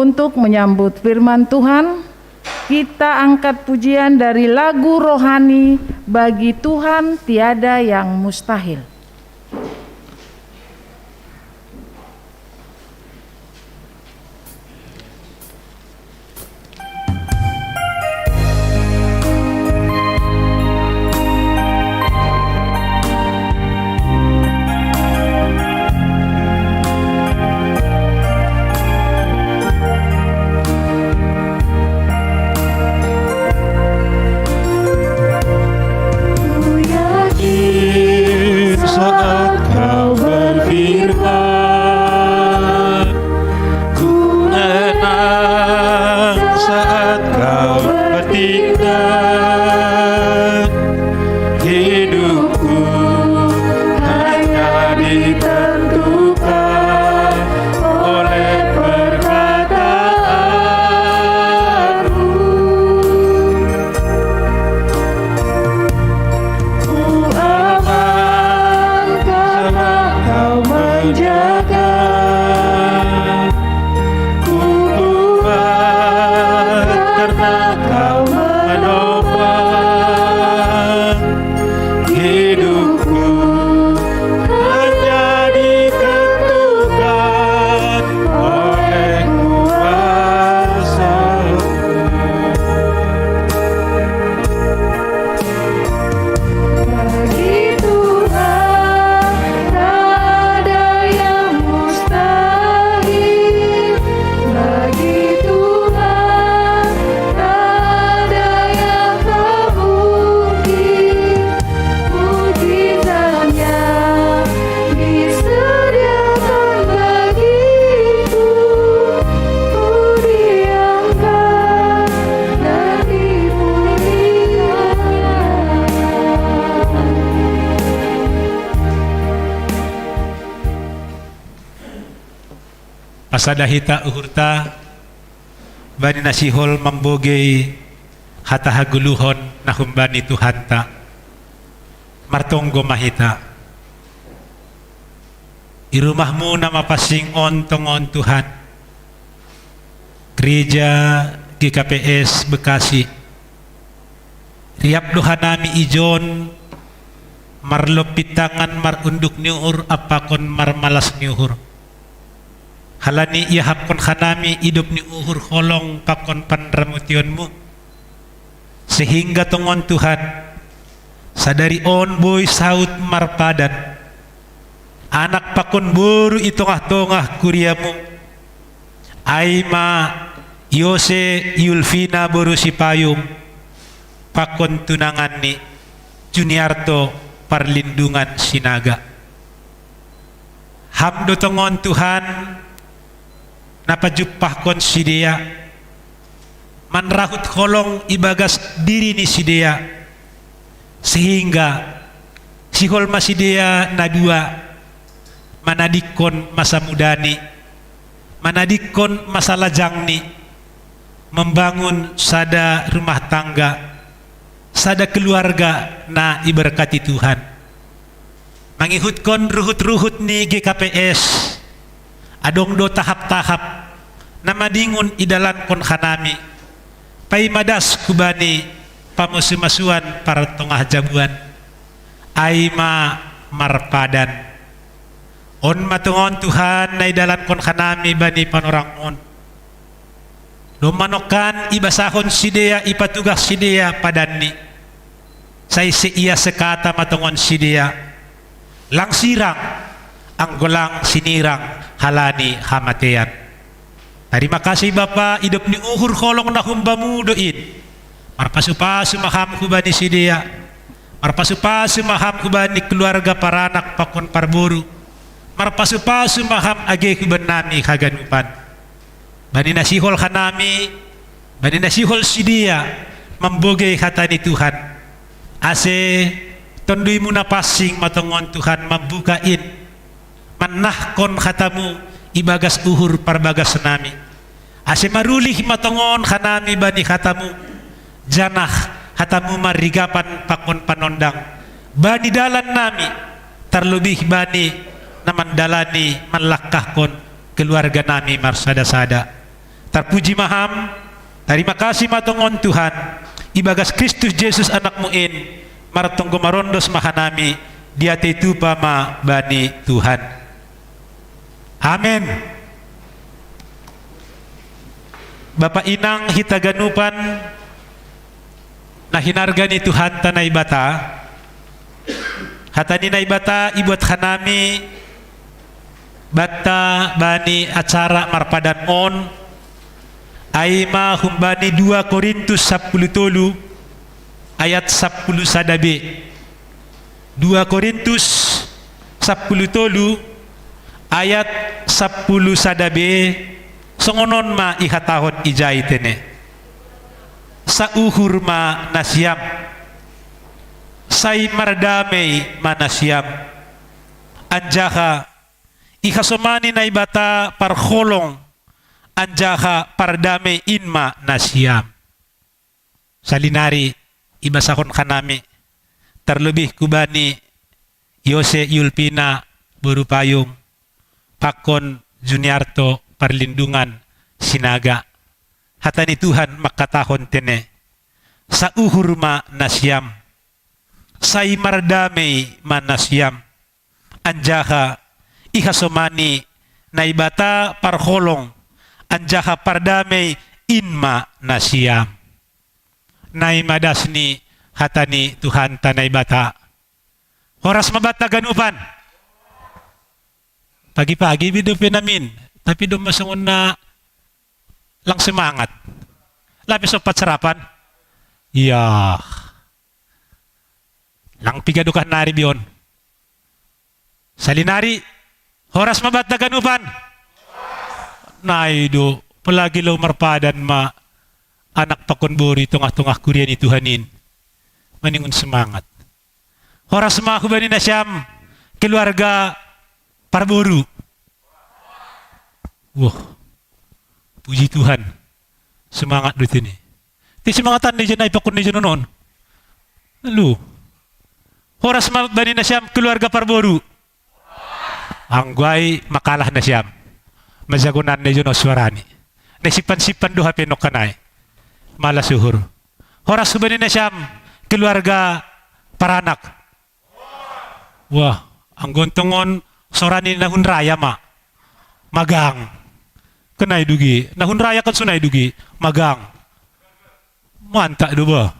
Untuk menyambut firman Tuhan, kita angkat pujian dari lagu rohani, "Bagi Tuhan Tiada Yang Mustahil". Ku yakin saat kau berfirman, ku menang saat kau bertindak. Hidupku hanya ditentukan oleh perkataanmu. Ku aman karena kau menjaga. Ku kuat karena kau menopang. Hidupku hanya ditentukan oleh kuasa. Bagi Tuhan tak ada yang mustahil. Bagi Tuhan tak ada yang tak mungkin. Puji dan nyanyi disediakan bagiku. Ku diangkat dan dimuliakan. Pasada hita uhurta bani na sihol mambogei hata hagoluhon na humbani Tuhanta. Martonggo ma hita. I rumah-Mu na mapansing on tongon, Tuhan, Gereja G K P S Bekasi, riap do hanami ijon marlompit tangan, marunduk ni uhur ampakon marmalas ni uhur. Halani iahapkon hanami idop ni uhur holong pakon panramotion-Mu, sehingga tongon, Tuhan, sadari on boi saut marpadan anak pakon boru i tongah-tongah kuria-Mu, ai ma Yose Yulvina boru Sipayung pakon tunanganni, Juniarto Parlindungan Sinaga. Ham do tongon, Tuhan, na pajumpahkon sidea, manrahut holong ibagas diri ni sidea, sehingga sihol ma sidea na dua manadingkon masa mudani, manadingkon masa lajangni, membangun sada rumah tangga, sada keluarga na iberkati Tuhan. Mangihutkon ruhut-ruhut ni G K P S, adong do tahap-tahap na madingon idalankon hanami, paima das hubani pamosu-masuan partongah jabuan, ai ma marpadan. On ma tongon, Tuhan, na idalankon hanami bani panorang on. Domma nongkan ibasahon sidea, ipatugah sidea padanni, sai seia sekata ma tongon sidea, lang sirang, anggo lang sinirang halani hamatean. Tarima kasih, Bapa, idop ni uhur holong na humbamu do in. Marpasu-pasu ma ham hubani sidea. Marpasu-pasu ma ham hubani keluarga, paranak pakon parboru. Marpasu-pasu ma ham age hubannami haganupan. Bani na sihol hanami, bani na sihol sidea mambogei hata ni Tuhan, ase Tonduimu na pansing ma tongon, Tuhan, mambuka in, mannahkon hatamu ibagas uhur parbagasnami. Ase marulih ma tongon hanami bani hatamu, janah hatamu marigapan pakon panondang bani dalannami, tarlobih bani na mandalani manlangkahkon keluarganami marsada-sada. Tarpuji ma Ham, tarima kasih ma tongon Tuhan, ibagas Kristus Jesus Anakmu in, martonggo marondos ma hanami, diatei tupa ma bani Tuhan. Amen. Bapa inang hita ganupan, na hinarga ni Tuhanta Naibata, hata ni Naibata ibuat hanami banta bani acara marpadan on, ai ma humbani dua Korintus sampulu tolu ayat sampulu sada b. Dua Korintus sampulu tolu ayat sampulu sada b, songon on ma ihatahon ijai tene. Sauhur ma nasiam, sai mardamei ma nasiam, anjaha ihasomani Naibata parholong, anjaha pardamei in ma nasiam. Salinari ibasahon hanami, tarlobih hubani Yose Yulpina boru Payung, pakon Juniarto Parlindungan Sinaga. Hata ni Tuhan mangkatahon tene, sauhur ma nasiam, sai mardamei ma nasiam, anjaha ihasomani Naibata parholong, anjaha pardamei in ma nasiam. Nai ma das ni hata ni Tuhanta Naibata. Horas ma banta ganupan. Pagi-pagi be dope namin, tapi domma songon na lang semangat. Lape sompat sarapan? Iya. Lang piga dokah nari be on. Salinari, horas ma banta ganupan. Nai do, apalagi laho marpadan ma anak pakon boru i tongah-tongah kuria ni Tuhan in. Maningon semangat. Horas ma hubani nasiam keluarga parboru. Wah, puji Tuhan. Semangat do tene. Ti semangatan ni jana ipakon ni jana non. Lu. Horas ma bani nasiam keluarga parboru. Anggo ai makalah nasiam. Majagonan ni jana suarani. Nai simpan-simpan do hape nongkanai. Malas uhur. Horas hubani nasiam keluarga paranak. Wah, anggo tongon sorani na hun raya ma. Magang. Kenai dugi. Na hun raya kan sonai dugi. Magang. Mantap do ba.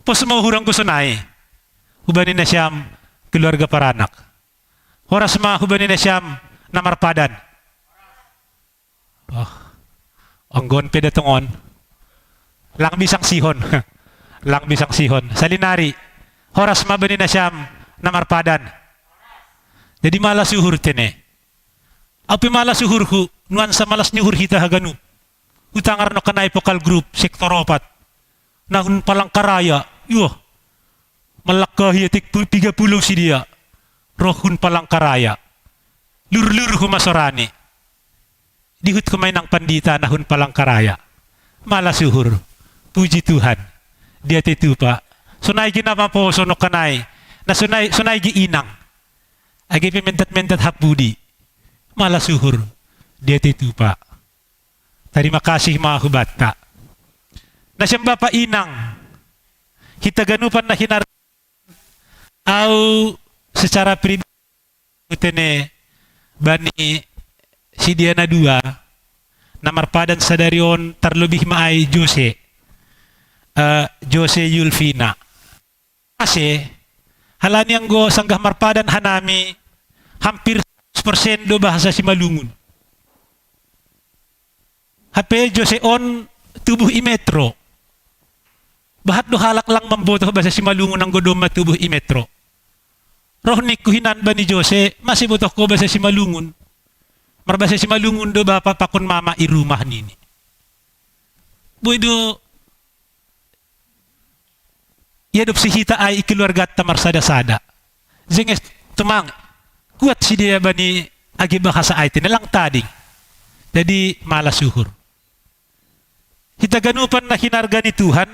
Pos ma uhur anggo sonai. Hubani nasiam keluarga paranak. Horas ma hubani nasiam na marpadan. Oh. Anggo on pe da tongon. Lang bisang sihon. Lang bisang sihon. Salinari. Horas ma bani nasiam na marpadan. Jadi malas uhur tene. Au pe malas uhurhu, nuansa malas ni uhur hita haganup. Hutangar nongkanai pokal grup, sektor opat. Na hun Palangkaraya, iwah. Malangkahi atik pu-, piga puluh sidea. Roh hun Palangkaraya. Lur-lur huma sorani. Dihut huma inang pandita na hun Palangkaraya. Malas uhur. Puji Tuhan. Diatei tupa. Sonai ge na maposo nongkanai. Na sonai, sonai ge inang. Age pe mentat-mentat hapudi. Malas uhur. Diatei tupa. Tarima kasih ma hubanta. Nasiam bapa inang. Hita ganupan na hinar au secara pribadi tene bani sidea na dua na marpadan sadari on tarlobih ma ai Jose. Eh, Jose Yulvina. Ase, halani anggo sanggah marpadan hanami hampir seratus persen do bahasa Simalungun. Hape Jose on tubuh i Metro. Bahat do halak lang mambotoh bahasa Simalungun anggo domma tubuh i Metro. Roh ningku hinan bani Jose, mase botoh ho bahasa Simalungun. Marbahasa Simalungun do bapa pakon mama i rumah nini. Boi do iadopsi hita ai i keluarganta marsada-sada. Jenges tumang, kuat sidea bani age bahasa ai tene lang tading. Jadi malas uhur. Hita ganupan na hinarga ni Tuhan,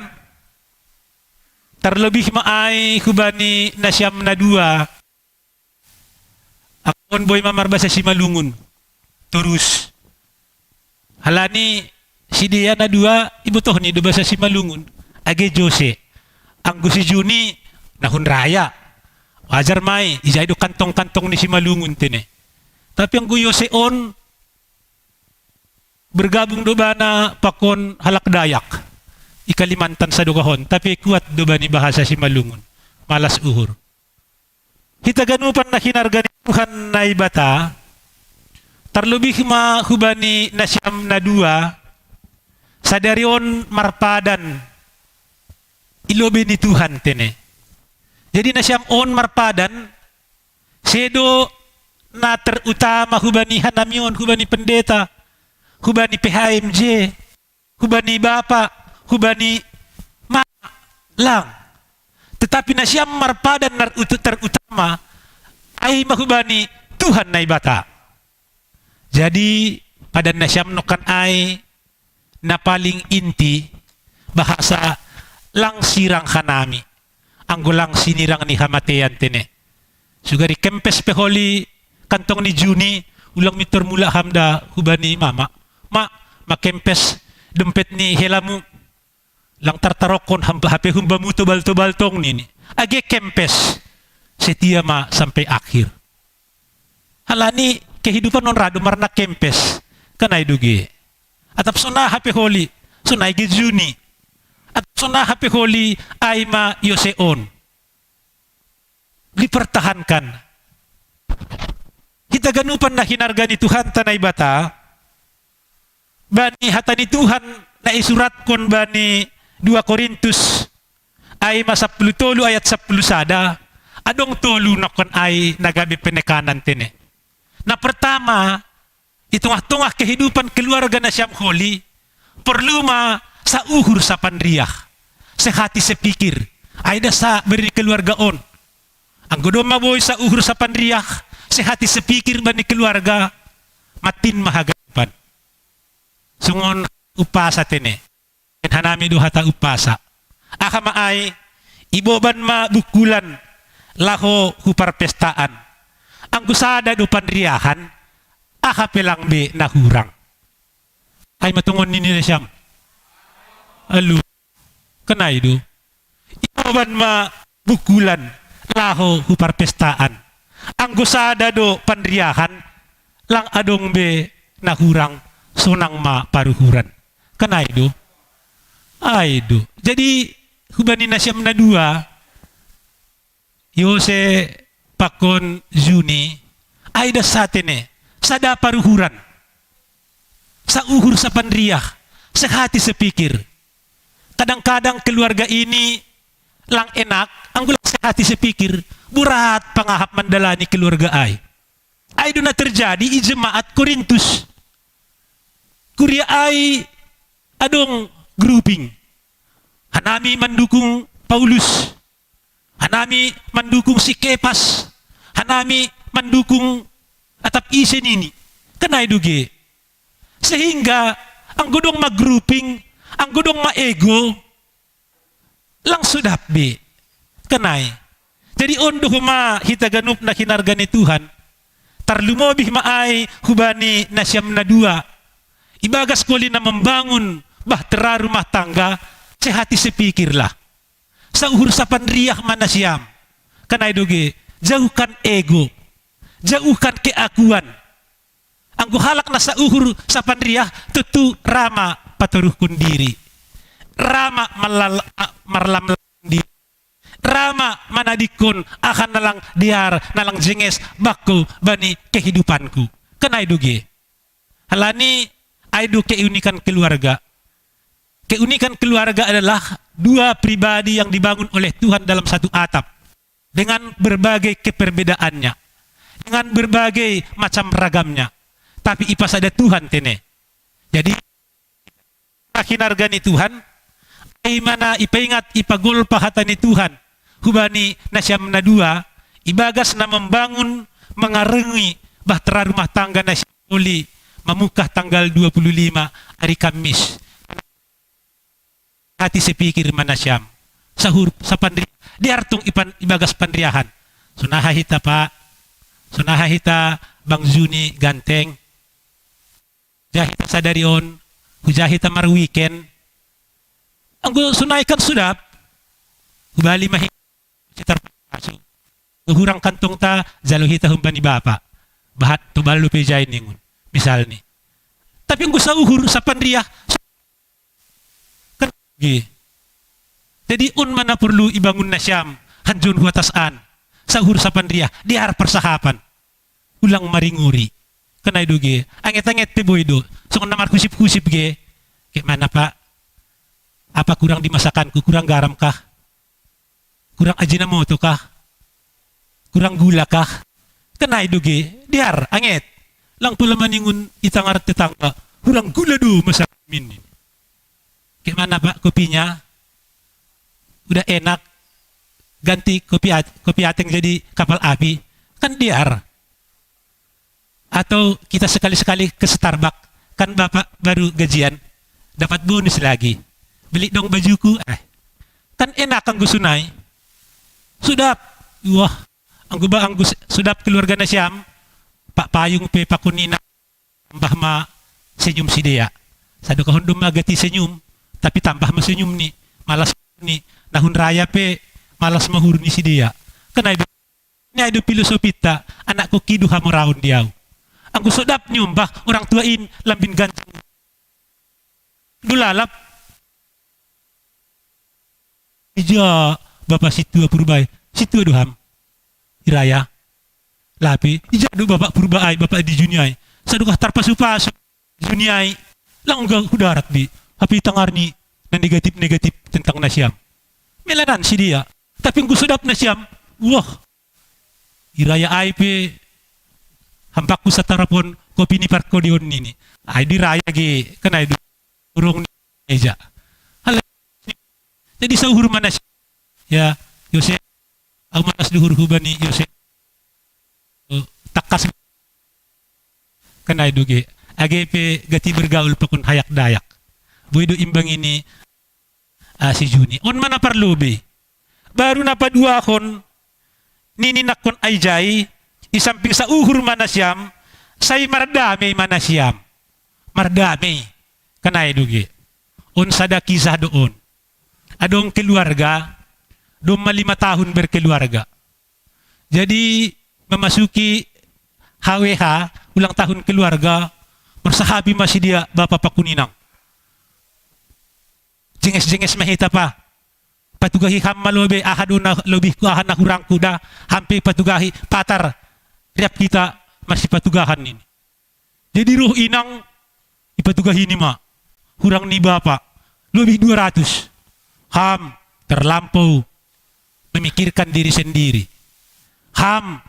tarlobih ma ai hubani nasiam na dua, anggo on boi ma marbahasa Simalungun. Torus. Halani si dia na dua, ibotohni do bahasa Simalungun. Age Jose. Anggo si Juni, na hun raya. Wajar ma i, ijai do kantong-kantong ni Simalungun tene. Tapi anggo Jose on, bergabung do bana pakon halak Dayak i Kalimantan sadokahon, tapi kuat do bani bahasa Simalungun. Malas uhur. Hita ganupan na hinarga ni Tuhan Naibata, tarlobih ma hubani nasiam na dua, sadari on marpadan i lobei ni Tuhan tene. Jadi nasiam on marpadan, sedo na terutama hubani hanami on, hubani pendeta, hubani P H M J, hubani bapa, hubani mama, lang. Tetapi nasiam marpadan na terutama, ai ma hubani Tuhan Naibata. Jadi padan nasiam nongkan ai, na paling inti, bahasa lang sirang hanami, anggo lang sinirang ni hamatean tene. Sugari kempes pe holi kantong ni Juni, ulang mintor mulak ham da hubani mama. Ma, ma kempes dompet ni helamu, lang tartarokkon ham hape humbamu tobal-tobal tong nini. Age kempes, setia ma sampai akhir. Halani kehidupan on ra do marna kempes, kan ai do ge. Atap songon aha pe holi, songon ai ge Juni. Atap songon aha pe holi, ai ma Jose on. Dipertahankan. Hita ganupan na hinarga ni Tuhanta Naibata, bani hata ni Tuhan na isuratkon bani dua Korintus, ai ma sampulu tolu ayat sampulu sada, adong tolu nongkan ai na gabe penekanan tene. Na pertama, di tengah-tengah kehidupan keluarga nasiam holi, porlu ma sauhur sapanriah, sehati sepikir, ai da sa bere ni keluarga on. Anggo domma boi sauhur sapanriah, sehati sepikir bani keluarga, matin ma haganupan. Songon umpasa tene. Hanami do hata umpasa. Aha ma ai, iboban ma bungkulan laho hu parpestaan. Anggo sada do panriahan, aha pe lang be na hurang. Ai ma tongon nini nasiam. Alu. Kan ai do. Iboban ma bungkulan laho hu parpestaan. Anggo sada do panriahan, lang adong be na hurang, sonang ma paruhuran. Kan ai do. Ai do. Jadi hubani nasiam na dua, Jose pakon Juni, ai da sa tene, sada paruhuran. Sauhur sapanriah, sehati sepikir. Kadang-kadang keluarga ini lang enak, anggo lang sehati sepikir, borat pangahap mandalani keluarga ai. Ai do na terjadi i jemaat Korintus. Kuria ai adong grouping. Hanami mandukung Paulus. Hanami mandukung si Kepas. Hanami mandukung atap ise nini. Kan ai do ge. Sehingga anggo dong ma grouping, anggo dong ma ego, lang so dap be. Kan ai. Jadi on do homa hita ganup na hinarga ni Tuhan, tarlumobi ma ai hubani nasiam na dua. Ibagas holi na membangun bahtera rumah tangga, sehati sepikirlah. Sauhur sapanriah ma nasiam. Kan ai do ge, jauhkan ego, jauhkan keakuan. Anggo halak na sauhur sapanriah, tontu ra ma patoruhkon diri. Ra ma malal-, marlamlam diri. Ra ma manadingkon aha na lang dear, na lang jenges bangko bani kehidupanku. Kan ai do ge. Halani ai do keunikan keluarga. Keunikan keluarga adalah dua pribadi yang dibangun oleh Tuhan dalam satu atap. Dengan berbagai keperbedaannya, dengan berbagai macam ragamnya, tapi ipasada Tuhan tene. Jadi, hinarga ni Tuhan, ai ma na ipaingat, ipagolpa hata ni Tuhan hubani nasiam na dua, ibagas na membangun, mengarungi bahtera rumah tangga nasiam holi, mamungkah tanggal dua puluh lima ari Kamis. Hati sepikir ma nasiam. Sauhur sapanri-, dear tung ipan-, ibagas panriahan. Songon aha hita, Pak? Songon aha hita, Bang Juni ganteng? Jahita sadari on, hujahita mar weekend. Anggo sonai kan sodap, hubali ma hita, sitar pasu. Hurang kantongta, jalo hita humbani bapa. Bahat to ballo pe jai ningon. Misalni. Tapi anggo sauhur, sapanriah, kan ge. Jadi on ma na porlu ibangun nasiam, hanjon hu atas an. Sauhur sapanriah, dear parsahapan. Ulang maringori. Kan ai do ge. Anget-anget pe boi do. Songon na marhusip-husip ge. Ke mana, Pak? Apa kurang di masakanku, kurang garam kah? Kurang Ajinomoto kah? Kurang gula kah? Kan ai do ge, dear, anget. Lang pola maningon i tangar tetangga, kurang gula do masakanmi. Ke mana, Pak, kopinya? Udah enak. Ganti kopi at-, kopi ateng jadi kapal api. Kan dear. Atau kita sekali-sekali ke Starbucks, kan Bapak baru gajian, dapat bonus lagi. Beli dong bajuku, eh. Kan enak anggo sonai. Sodap, wah, anggo ba, anggo s-, sodap keluarga nasiam, Pak Payung pe, Pak Kunina, tambah ma senyum sidea. Sadokahon do ma gati senyum, tapi tambah ma senyum ni, malas ni, na hun raya pe, malas ma uhur ni sidea. Kan ai do Ni ai do filosofinta, anak koki do hamoraon di au. Anggo sodap niombah orang tua in lambin ganjang. Do lalap. Ija bapa sintua Purba i, sintua do ham. I raya. Lape, ija do bapa Purba ai, bapa di Juni ai. Sadokah tarpasu-pasu. Juni ai, lang hu darat be. Hape tangar ni na negatif-negatif tentang nasiam. Melanan sidea. Tapi anggo sodap nasiam, wah. I raya ai pe, hambakku satarapon kopi ni parkodeon nini. Ai di raya ge, kan ai do urung ni meja. Hal-, jadi sauhur ma nasiam. Ya, Yose, au malas do uhurhu bani Yose. Oh, takkas. Kan ai do ge. Age pe gati bergaul pakon hayak dayak. Boi do imbangi ni, ah, si Juni. On ma na parlobei. Baru na paduahon, nini nangkon ai jai, i samping sauhur ma nasiam, sai mardame ma nasiam. Mardame. Kan ai do ge. On sada kisah do on. Adong keluarga, domma lima tahun berkeluarga. Jadi, memasuki H W H, ulang tahun keluarga, marsahabi ma sidea bapa pakon inang. Jenges-jenges ma hita, Pa. Patugahi ham ma lobei, aha do na lobihku, aha na hurangku da, ham pe patugahi, patar, riap hita marsipatugahan nini. Jadi roh inang, ipatugahi ni ma. Hurang ni bapa. Lobih dua ratus. Ham, terlampau memikirkan diri sendiri. Ham,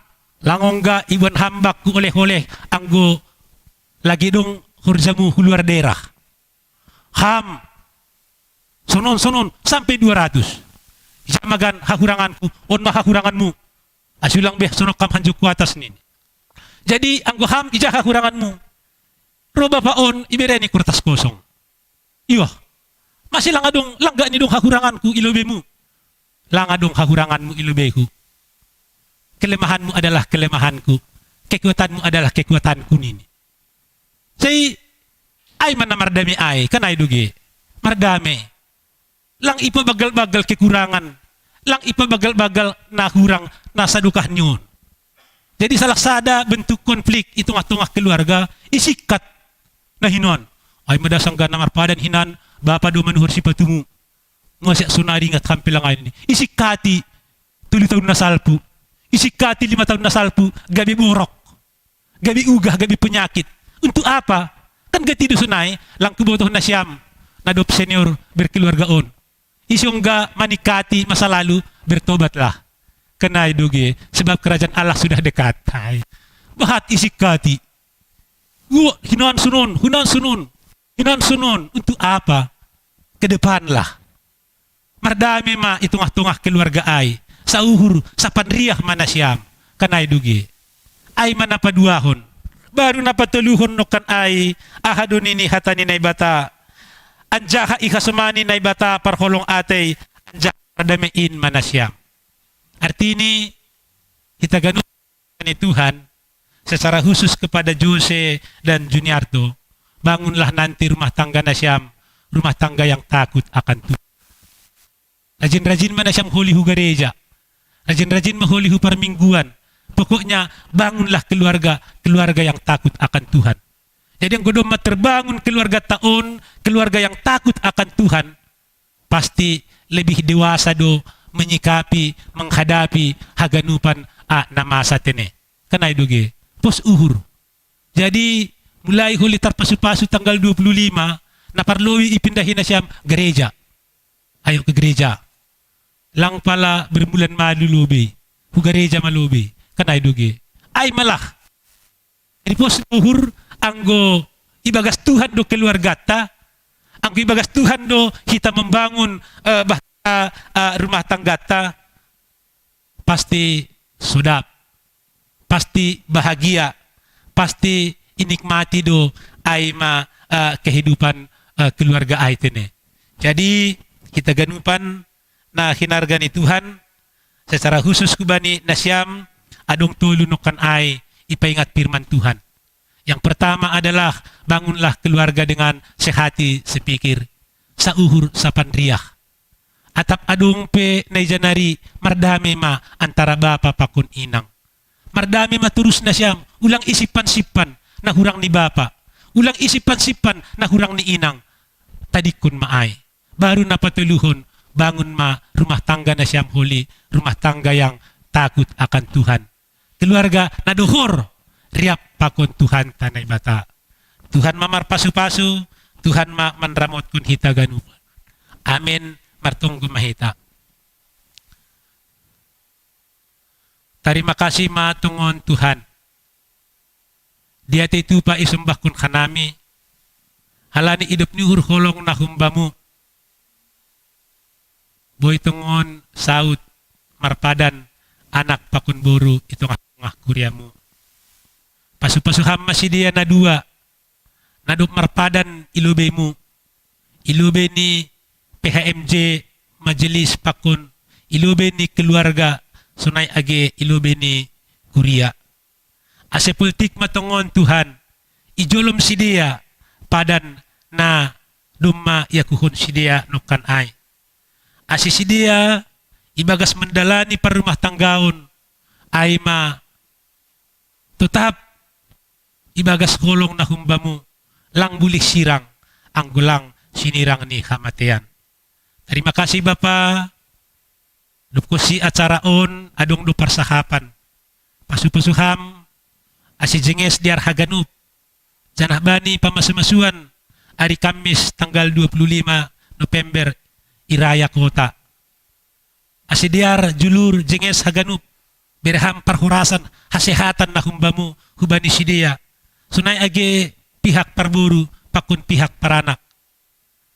lang ongga iboan ham bakku oleh-oleh anggo lagi dong horjamu hu luar daerah. Ham, sonon, sonon, sampe dua ratus. Ija ma gan hahuranganku, on ma hahuranganmu. Asi ulang be sonong kam hanjukku atas nini. Jadi, anggo ham ija hahuranganmu. Ro bapa on, ibereni kertas kosong. Iwa. Mase lang adong, lang gak ni dong hahuranganku i lobeimu. Lang adong hahuranganmu i lobeiku. Kelemahanmu adalah kelemahanku. Kekuatanmu adalah kekuatanku nini. Sai, ai ma na mardame ai, kan ai do ge. Mardame. Lang ipabagal-bagal kekurangan. Lang ipabagal-bagal na hurang, na sadokah ni on. Jadi salah sada bentuk konflik i tongah-tongah keluarga, isingkat na hinan. Ai ma da sanggah na marpadan hinan, bapa do manuhor sipatumu. Masa sonari ingat ham pe lang ai nini. Isingkati tolu taon na salpu. Isingkati lima taon na salpu, gabe borok. Gabe ugah, gabe penyakit. Untuk apa? Kan gati do sonai, lang huboto nasiam, na dob senior berkeluarga on. Ise anggo maningkati masa lalu, bertobatlah. Kan ai do ge, sebab kerajaan Allah sudah dekat. Hai. Bahat isingkati. Wah, hinan sonon, hinan sonon. Hinan sonon, untuk apa? Ke depanlah. Mardame ma i tongah-tongah keluarga ai. Sauhur, sapanriah ma nasiam. Kan ai do ge. Ai ma na paduahon. Baru na patoluhon nangkin ai, aha do nini hata ni Naibata. Anjaha ihasomani Naibata parholong atei, anjaha pardamein ma nasiam. Artini, hita ganup ni Tuhan, secara khusus kepada Jose dan Juniarto, Bangunlah nanti rumah tangga nasiam, rumah tangga yang takut akan Tuhan. Rajin-rajin ma nasiam holi hu gareja. Rajin-rajin ma holi hu parmingguan. Pokoknya bangunlah keluarga, keluarga yang takut akan Tuhan. Jadi anggo domma terbangun keluargata on, keluarga yang takut akan Tuhan, pasti lebih dewasa do menyikapi, menghadapi haganupan a na masa tene. Kan ai do ge. Pos uhur. Jadi mulai holi tarpasu-pasu tanggal dua puluh lima, na parlobei ipindahi nasiam gereja. Ayo ke gereja. Lang pala bermulan malu lobei. Hu gereja ma lobei. Kan ai do ge. Ai malah. Jadi pos uhur anggo ibagas Tuhan do keluargata, anggo ibagas Tuhan do hita membangun eh, bah, eh, eh, rumah tanggata, pasti sodap, pasti bahagia, pasti inikmati do ai ma eh, kehidupan eh, keluarga ai tene. Jadi hita ganupan na hinarga ni Tuhan, secara khusus hubani nasiam adong tolu nongkan ai ipaingat firman Tuhan. Yang pertama adalah bangunlah keluarga dengan sehati sepikir, sauhur sapanriah. Atap adong pe na ija nari mardame ma antara bapa pakon inang. Mardame ma torus nasiam, ulang isimpan-simpan na hurang ni bapa. Ulang isimpan-simpan na hurang ni inang. Tadingkon ma ai. Baru na patoluhon, bangun ma rumah tangga nasiam holi, rumah tangga yang takut akan Tuhan. Keluarga na dohor riap pakon Tuhanta Naibata. Tuhan ma marpasu-pasu, Tuhan ma manramotkon hita ganupan. Amin. Martonggo ma hita. Tarima kasih ma tongon Tuhan. Dia te tupa isombahkon hanami, halani idop ni uhur holong na humbamu. Boi tongon saut marpadan anak pakon boru i tongah-tongah kuriamu. Pasu-pasu ham ma sidea na dua, na dob marpadan i lobeimu, i lobei ni P H M J majelis pakon i lobei ni keluarga, sonai age i lobei ni kuria. Ase poltik ma tongon Tuhan, i jolom sidea padan na domma iakuhon sidea nongkan ai. Ase sidea ibagas mendalani parrumah tanggaon ai ma totap ibagas holong na humbamu, lang bulih sirang, anggo lang sinirang ni hamatean. Tarima kasih Bapa, dob konsi acara on adong do parsahapan. Pasu-pasu ham, ase jenges dear haganup. Janah bani pamasu-masuan ari Kamis tanggal dua puluh lima November i raya kota. Ase dear julur jenges haganup, bere ham parhorasan hasehatan na humbamu hubani sidea. Sonai age pihak parboru pakon pihak paranak.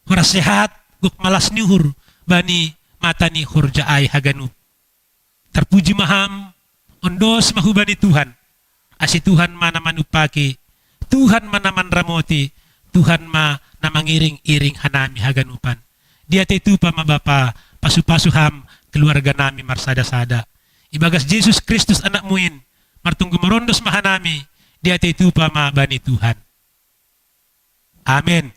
Horas sehat, gok malas ni uhur bani mata ni horja ai haganup. Tarpuji ma ham, ondos ma hubani Tuhan. Ase Tuhan ma na manumpaki, Tuhan ma na manramoti, Tuhan ma na mangiring-iring hanami haganupan. Dia te tupa ma Bapa, pasu-pasu ham keluarga nami marsada-sada. Ibagas Jesus Kristus anakmu in, martunggu marondos ma hanami, dia te tupa ma bani Tuhan. Amin.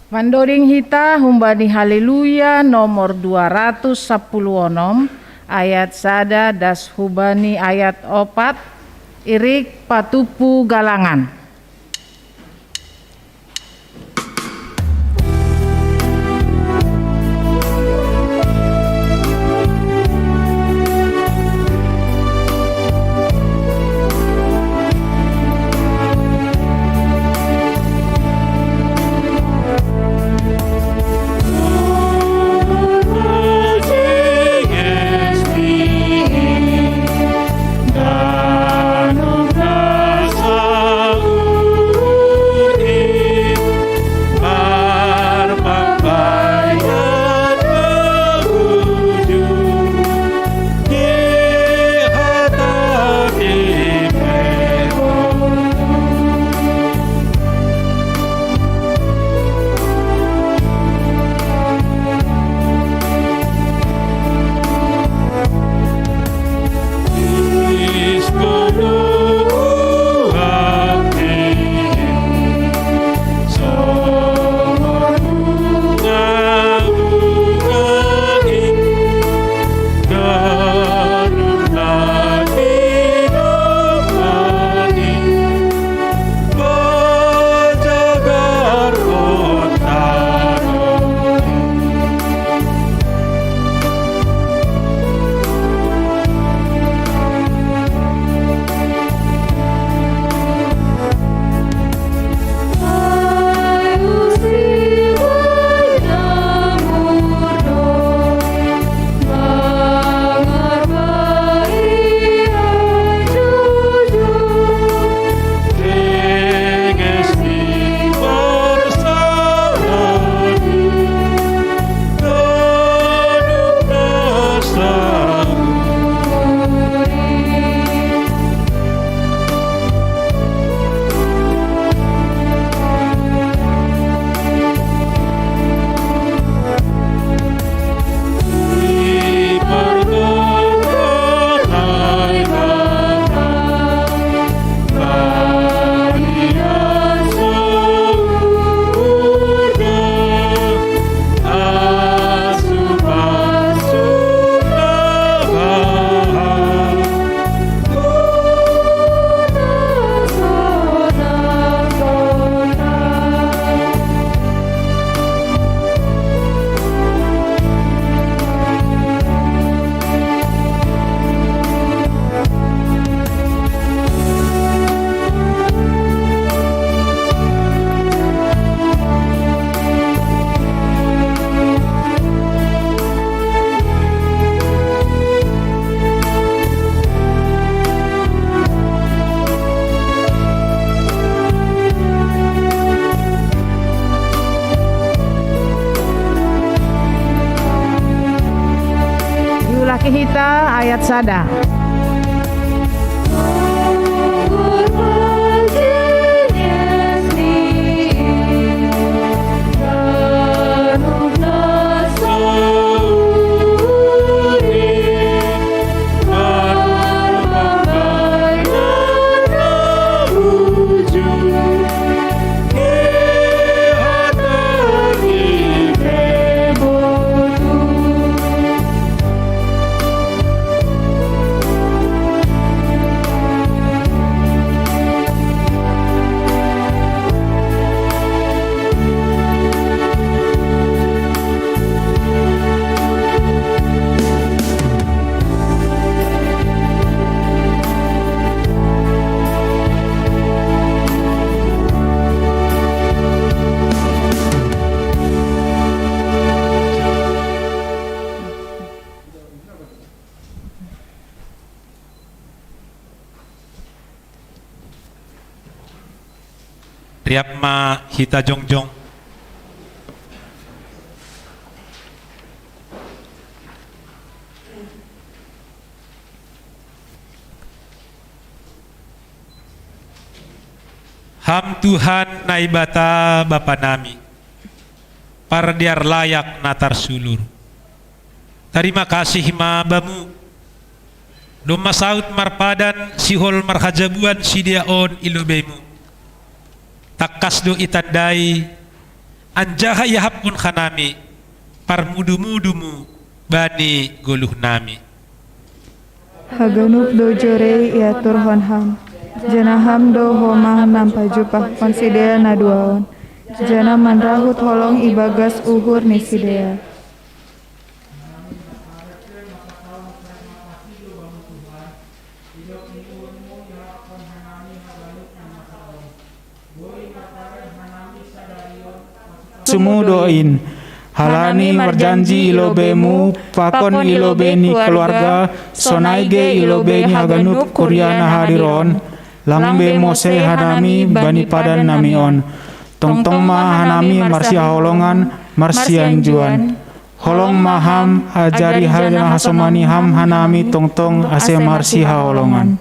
Mandoding hita humbani Haleluya nomor dua ratus sapuluh onom, ayat sada das hubani ayat opat, irik patupu galangan. Hita ayat sada. Riap ma hita jongjong. Ham Tuhan Naibata Bapa nami, pardear layak na tarsulur. Tarima kasih ma Bamu, domma saut marpadan sihol marhajabuan sidea on i lobeiMu. Tangkas do itandai, anjaha iahapkon hanami parmudu-muduMu bani goluhnami. Haganup do jore iaturhon Ham, janah Ham do homa na pajumpahkon sidea na dua on, janah manrahut holong ibagas uhur ni sidea. Sumu do in, halani marjanji i lobeiMu pakon i lobei ni keluarga, sonai ge i lobei ni haganup kuria na hadir on, lang be muse hanami bani padan nami on. Tongtong ma hanami marsihaholongan, marsianjuan. Holong ma Ham ajari hal na hasomani Ham hanami tongtong ase marsihaholongan.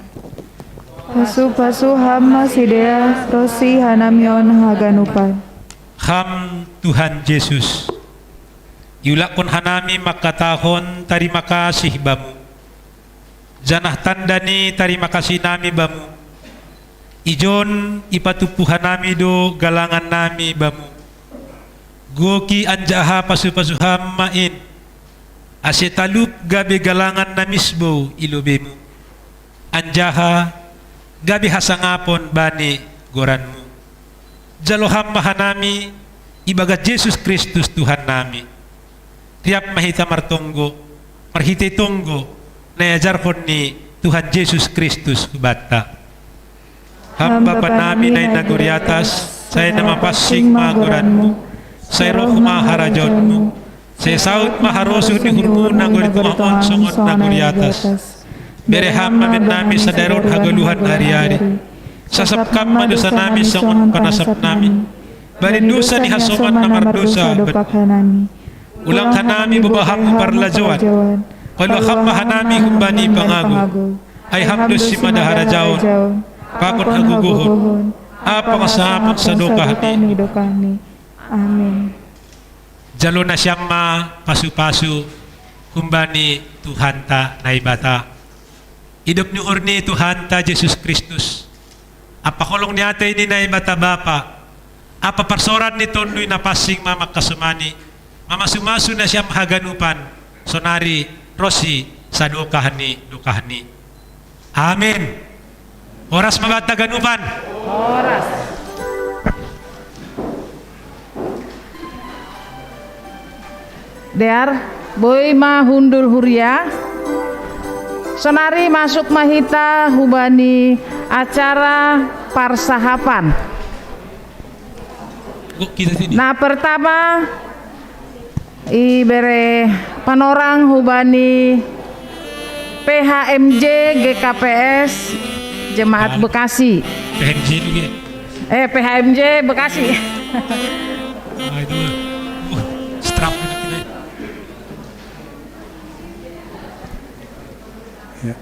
Pasu-pasu Ham ma sidea ronsi hanami on haganupan. Ham Tuhan Jesus, iulakkon hanami mangkatahon tarima kasih Bamu. Janah tanda ni tarima kasih nami Bamu, ijon ipatumpu hanami do galangan nami Bamu. Goki anjaha pasu-pasu Ham ma in, ase talup gabe galangan na misbou i lobeiMu, anjaha gabe hasangapon bani goranMu. Jalo Ham ma hanami ibagas Jesus Kristus Tuhan nami. Riap ma hita martonggo, marhitei tonggo na iajarhon ni Tuhan Jesus Kristus hubanta. Ham Bapa nami na i nagori atas, sai na mapansing ma goranMu, sai roh ma harajaonMu, sai saut ma harosuh ni uhurMu na gori tongah on songon na gori atas. Bere Ham ma bennami sadari on hagoluhan ari-ari. Sasap Ham ma dousa nami songon panasap nami bani dousa ni hasoman na mardousa bani nami. Ulang hanami boba Ham hu parlajouan. Palua Ham ma hanami humbani pangago. Ai Ham do simada harajaon, pakon hagogohon, ampa hasangapon sadokah ni dokahni. Amin. Jalo nasiam ma pasu-pasu humbani Tuhanta Naibata. Idop ni uhur ni Tuhanta Jesus Kristus, ampa holong ni atei ni Naibata Bapa, ampa parsoran ni Tonduy Napansing ma mangkasomani, mamasu-masu nasiam haganupan, sonari ronsi sadokah ni dokahni. Amin. Horas ma banta haganupan. Horas. Dear, boi ma hundul huria. Sonari masuk ma hita hubani acara parsahapan. Na pertama, ibere panorang hubani P H M J G K P S Jemaat Bekasi. P H M J juga. Eh, P H M J Bekasi. Nah, itu. Uh, strap enak kita.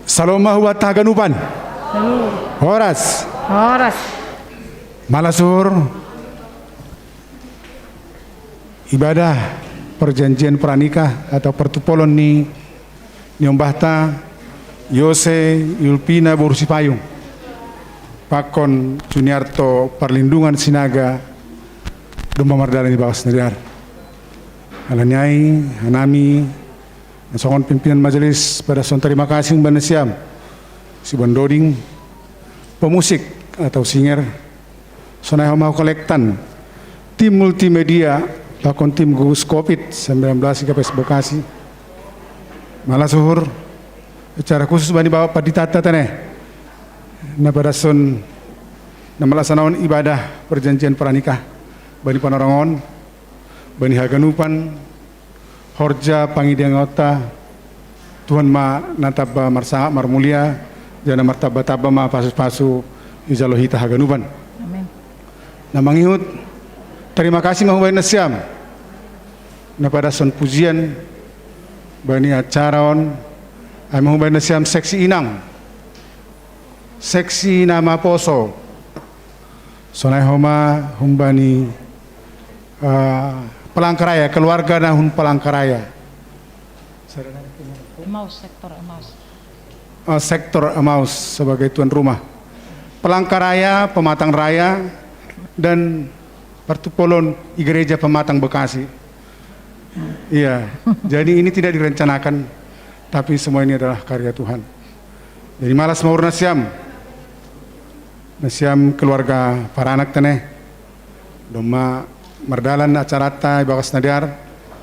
Salom ma hubatta haganupan. Horas. Horas. Malas uhur. Ibadah perjanjian pranikah atau pertupolon ni niombahta Yose Yulpina boru Sipayung pakon Juniarto Parlindungan Sinaga domma mardalan di bagas na dear. Alani ai, hanami na songon pimpinan majelis, pada son terima kasih umbahen nasiam, si Bondoding, pemusik atau singer, sonai homa kolektan, tim multimedia pakon tim gugus covid sembilan belas di Kapolres Bekasi. Malas uhur secara khusus bani Bapak Panditata tene na padashon, na malaksanahon ibadah perjanjian pranikah bani Panorangon, bani haganupan horja pangideonta. Tuhan ma na tamba marsangap marmulia, jala martamba-tamba ma pasu-pasu ijalo hita haganupan. Amin. Na mangihut, terima kasih ma hubahen nasiam na padashon pujian bani acara on. Ai ma hubahen nasiam seksi inang, seksi na maposo, sonai homa humbani uh, Palangkaraya, keluarga na hun Palangkaraya. Emaus, sektor Emaus. Uh, sektor Emaus sebagai tuan rumah. Palangkaraya, Pematang Raya, dan pertupolon di gereja Pematang Bekasi. Iya, jadi ini tidak direncanakan, tapi semua ini adalah karya Tuhan. Jadi malas ma uhur nasiam, nasiam keluarga paranak tene, domma mardalan acaranta di bagas na dear.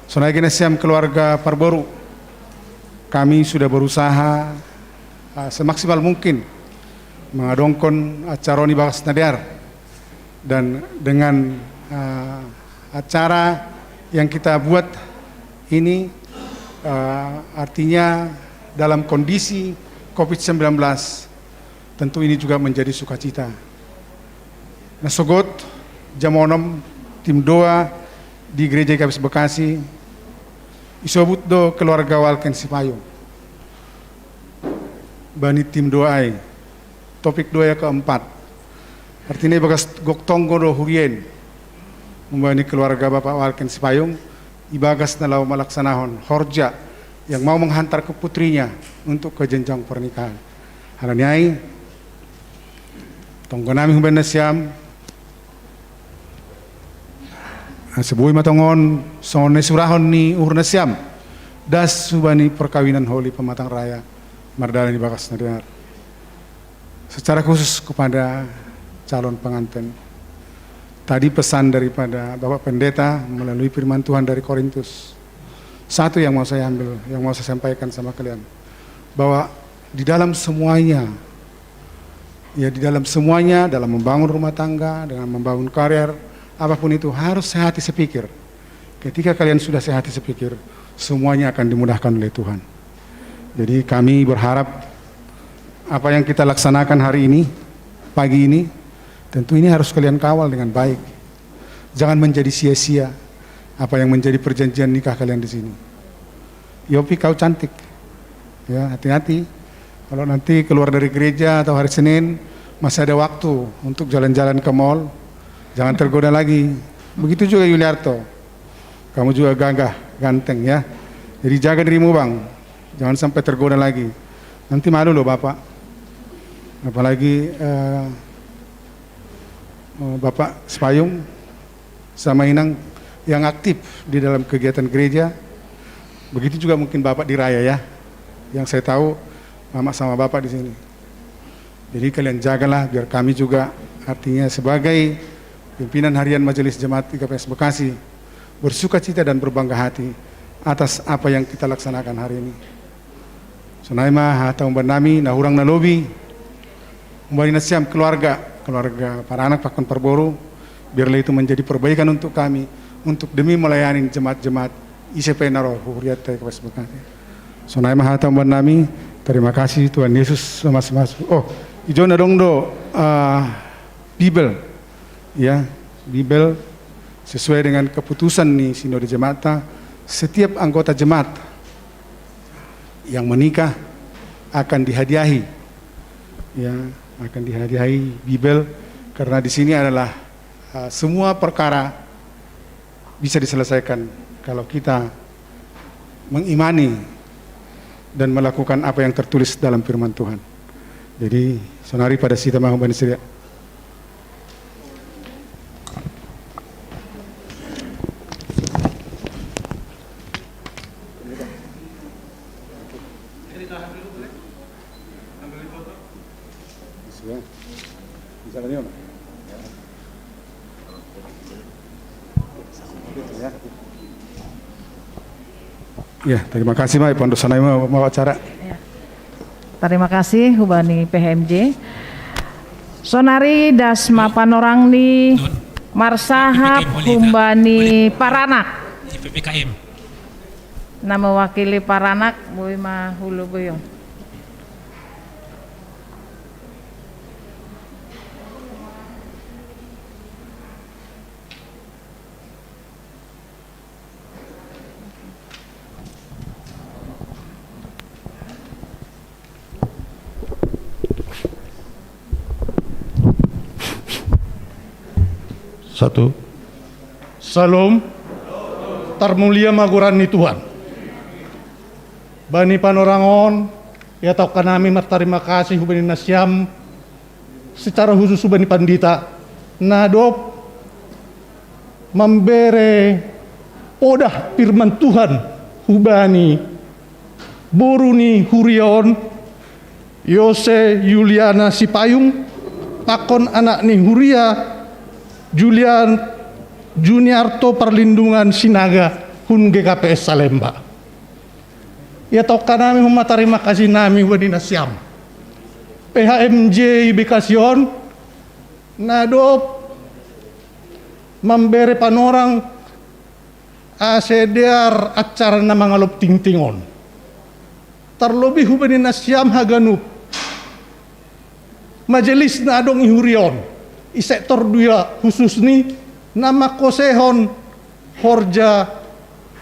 Sonai ge nasiam keluarga parboru, kami sudah berusaha uh, semaksimal mungkin mengadongkon acara on di bagas na dear. Dan dengan uh, acara yang kita buat ini uh, artinya dalam kondisi covid sembilan belas, tentu ini juga menjadi sukacita. Na sogot jam onom, tim doa di Gereja I K P S Bekasi isobut do keluarga Walken Sipayung bani tim doa i. Topik doa yang keempat, artina ibagas gok tonggo do huria i. Humbani keluarga Bapak Walken Sipayung, ibagas na laho malaksanahon horja yang mau menghantar ke putrinya untuk ke jenjang pernikahan. Alani ai, tonggo nami humbani nasiam, asa boi ma tongon songon na isurahon ni uhur nasiam, das humbani perkawinan holi Pematang Raya mardalan di bagas na dear. Secara khusus kepada calon pengantin. Tadi pesan daripada Bapak Pendeta melalui firman Tuhan dari Korintus. Satu yang mau saya ambil, yang mau saya sampaikan sama kalian. Bahwa di dalam semuanya, ya di dalam semuanya, dalam membangun rumah tangga, dengan membangun karir, apapun itu harus sehati sepikir. Ketika kalian sudah sehati sepikir, semuanya akan dimudahkan oleh Tuhan. Jadi kami berharap apa yang kita laksanakan hari ini, pagi ini, tentu ini harus kalian kawal dengan baik. Jangan menjadi sia-sia apa yang menjadi perjanjian nikah kalian di sini. Yopi, kau cantik. Ya, hati-hati. Kalau nanti keluar dari gereja atau hari Senin, masih ada waktu untuk jalan-jalan ke mall. Jangan tergoda lagi. Begitu juga Yuliarto. Kamu juga gagah, ganteng ya. Jadi jaga dirimu, Bang. Jangan sampai tergoda lagi. Nanti malu loh Bapak. Apalagi eh, eh, Bapak Sipayung sama Inang yang aktif di dalam kegiatan gereja. Begitu juga mungkin Bapak di Raya ya. Yang saya tahu Mama sama Bapak di sini. Jadi kalian jagalah biar kami juga, artinya sebagai pimpinan harian Majelis Jemaat I K P S Bekasi, bersukacita dan berbangga hati atas apa yang kita laksanakan hari ini. Sonai ma hata umbahen nami, na hurang na lobi, umbani nasiam keluarga, keluarga paranak pakon parboru, biarlah itu menjadi perbaikan untuk kami, untuk demi melayani jemaat-jemaat ise pe na ro hu hurianta I K P S Bekasi. Sonai ma hata umbahen nami. Terima kasih, Tuhan Yesus masu-masu. Oh, ijon adong do uh, Bibel, ya, Bibel sesuai dengan keputusan ni Sinode Jemaatta, setiap anggota jemaat yang menikah akan dihadiahi, ya, akan dihadiahi Bibel, karena di sini adalah, uh, semua perkara bisa diselesaikan kalau kita mengimani dan melakukan apa yang tertulis dalam firman Tuhan. Jadi, sonari pada sita mahu bani sedia. Ya, terima kasih, Mai. Pandu sanai mau, mau acara. Ya. Terima kasih, hubani P H M J. Sonari das ma panorang ni marsahap humbani paranak. P P K M. Na mewakili paranak, bui ma hulu buyu. Satu. Salom. Tarmulia ma goran ni Tuhan. Bani panorang on, ihatahon hanami martarima kasih hubani nasiam, secara khusus hubani pandita, na dob mambere podah firman Tuhan hubani boru ni huria on, Yose Yuliana Sipayung, pakon anak ni huria Julian Juniarto Parlindungan Sinaga, hun G K P S Salemba. Ihatahon hanami homa tarima kasih nami hubani nasiam, P H M J Bekasi on, na dob mambere panorang ase dear acara na mangalop tingting on. Tarlobih hubani nasiam haganup majelis na adong i huria on, i sektor dua khusus ni na mangkosehon horja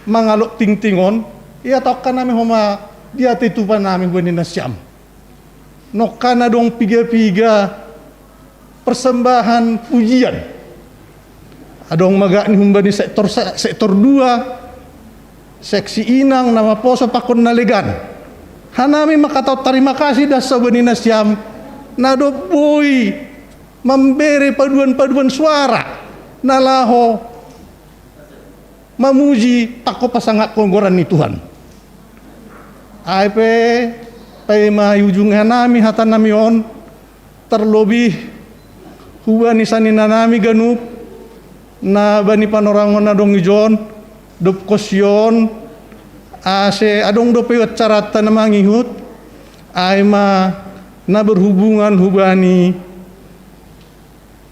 mangalop tingting on, ihatahon hanami homa diatei tupa nami hubani nasiam. Nongkan adong piga-piga persembahan pujian. Adong ma gak ni humbani sektor sa-, sektor dua, seksi inang, na maposo pakon na legan. Hanami mangkatahon tarima kasih das hubani nasiam, na dob boi mambere paduan-paduan suara na laho mamuji pakon pasangaphon goran ni Tuhan. Ai pe, paima iujungi hanami hata nami on, tarlobih hubani sanina nami ganup, na bani panorang on na adong ijon, dob kosion, ase adong dope acaranta na mangihut, ai ma na berhubungan hubani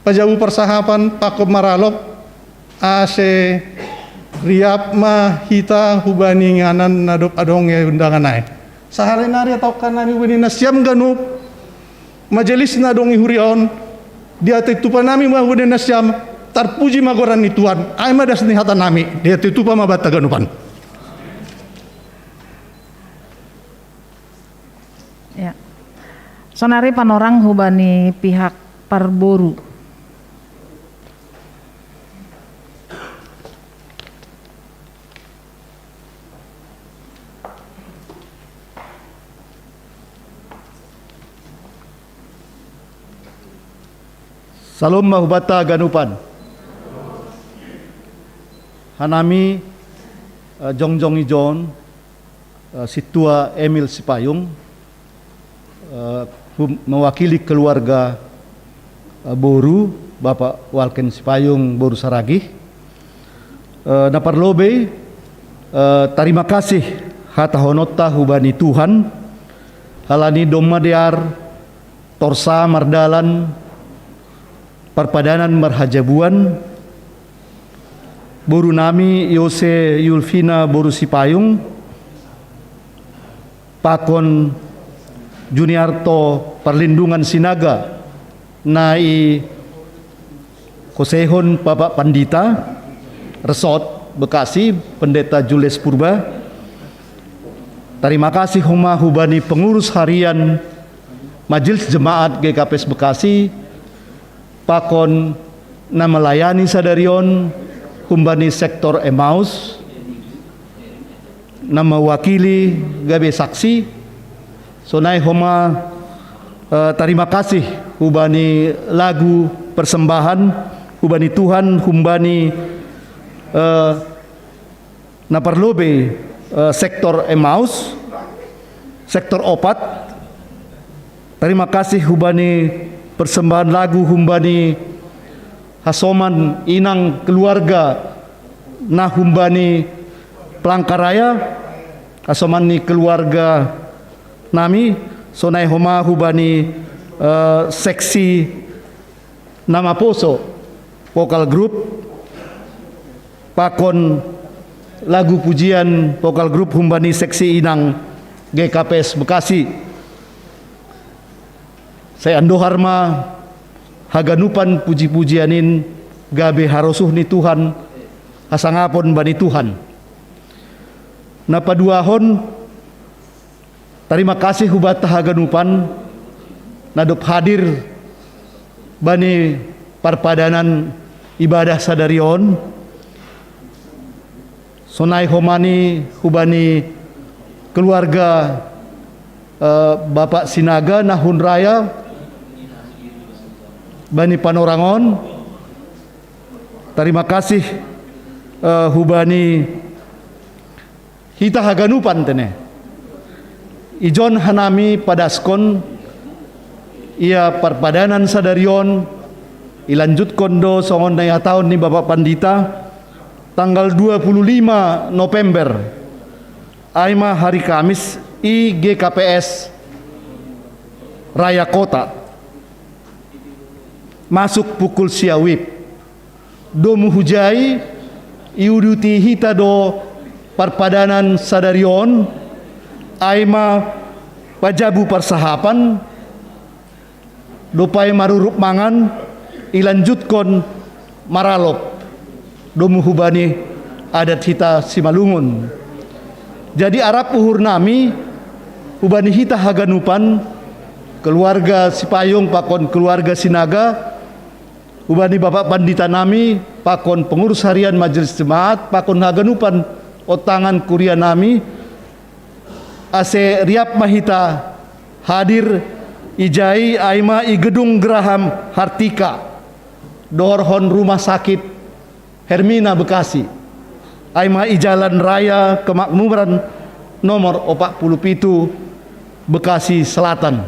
pajabu parsahapan pakon maralop, ase riap ma hita hubani inganan na dob adong i undangan ai. Sahali nari ihatahon hanami hubani nasiam ganup, majelis na adong i huria on, diatei tupa nami ma hubani nasiam, tarpuji ma goran ni Tuhan, ai ma das ni hata nami, diatei tupa ma banta ganupan. Ya. Sonari panorang hubani pihak parboru. Salom ma hubanta ganupan. Hanami, eh, jongjong ijon, eh, Sintua Emil Sipayung, eh, hum-, mewakili keluarga, eh, boru, Bapak Walken Sipayung, boru Saragih. Eh, na parlobei, eh, tarima kasih hatahononta hubani Tuhan, halani domma dear torsa mardalan parpadanan marhajabuan, boru nami Yose Yulvina boru Sipayung, pakon Juniarto Parlindungan Sinaga, na i kosehon Bapak Pandita, Resort Bekasi, Pendeta Julius Purba, Tarima kasih homa hubani pengurus harian Majelis Jemaat G K P S Bekasi, pakon na melayani sadari on humbani sektor Emmaus, na mewakili gabe saksi, sonai homa, eh, tarima kasih hubani lagu persembahan, hubani Tuhan, humbani, eh, na parlobei, eh, sektor Emmaus, sektor opat. Tarima kasih hubani persembahan lagu humbani hasoman inang keluarga na humbani Palangkaraya, hasoman ni keluarga nami, sonai homa hubani, eh, seksi na maposo vokal grup, pakon lagu pujian vokal grup humbani seksi inang G K P S Bekasi. Sai andohar ma haganupan puji-pujian in gabe harosuh ni Tuhan, hasangapon bani Tuhan. Na paduahon, tarima kasih hubanta haganupan na dob hadir bani parpadanan ibadah sadari on, sonai homa ni hubani keluarga, eh, Bapak Sinaga na hun raya bani panorang on. Tarima kasih, eh, hubani hita haganupan tene. Ijon hanami padaskon ia parpadanan sadari on, ilanjutkon do songon na ihatahon ni Bapak Pandita, tanggal dua puluh lima November, ai ma hari Kamis, i G K P S Raya Kota. Masuk pukul sia wib. Domu hujai, iuduti hita do parpadanan sadari on, ai ma pajabu parsahapan, dob ai marurup mangan, ilanjutkon maralop, domu hubani adat hita Simalungun. Jadi arap uhurnami, hubani hita haganupan, keluarga Sipayung pakon keluarga Sinaga, hubani Bapak Pandita nami, pakon pengurus harian Majelis Jemaat, pakon haganupan ontangan kuria nami, ase riap ma hita hadir ijai, ai ma i Gedung Graham Hartika, dohorhon Rumah Sakit Hermina Bekasi, ai ma i Jalan Raya Kemakmuran nomor opat puluh pitu, Bekasi Selatan.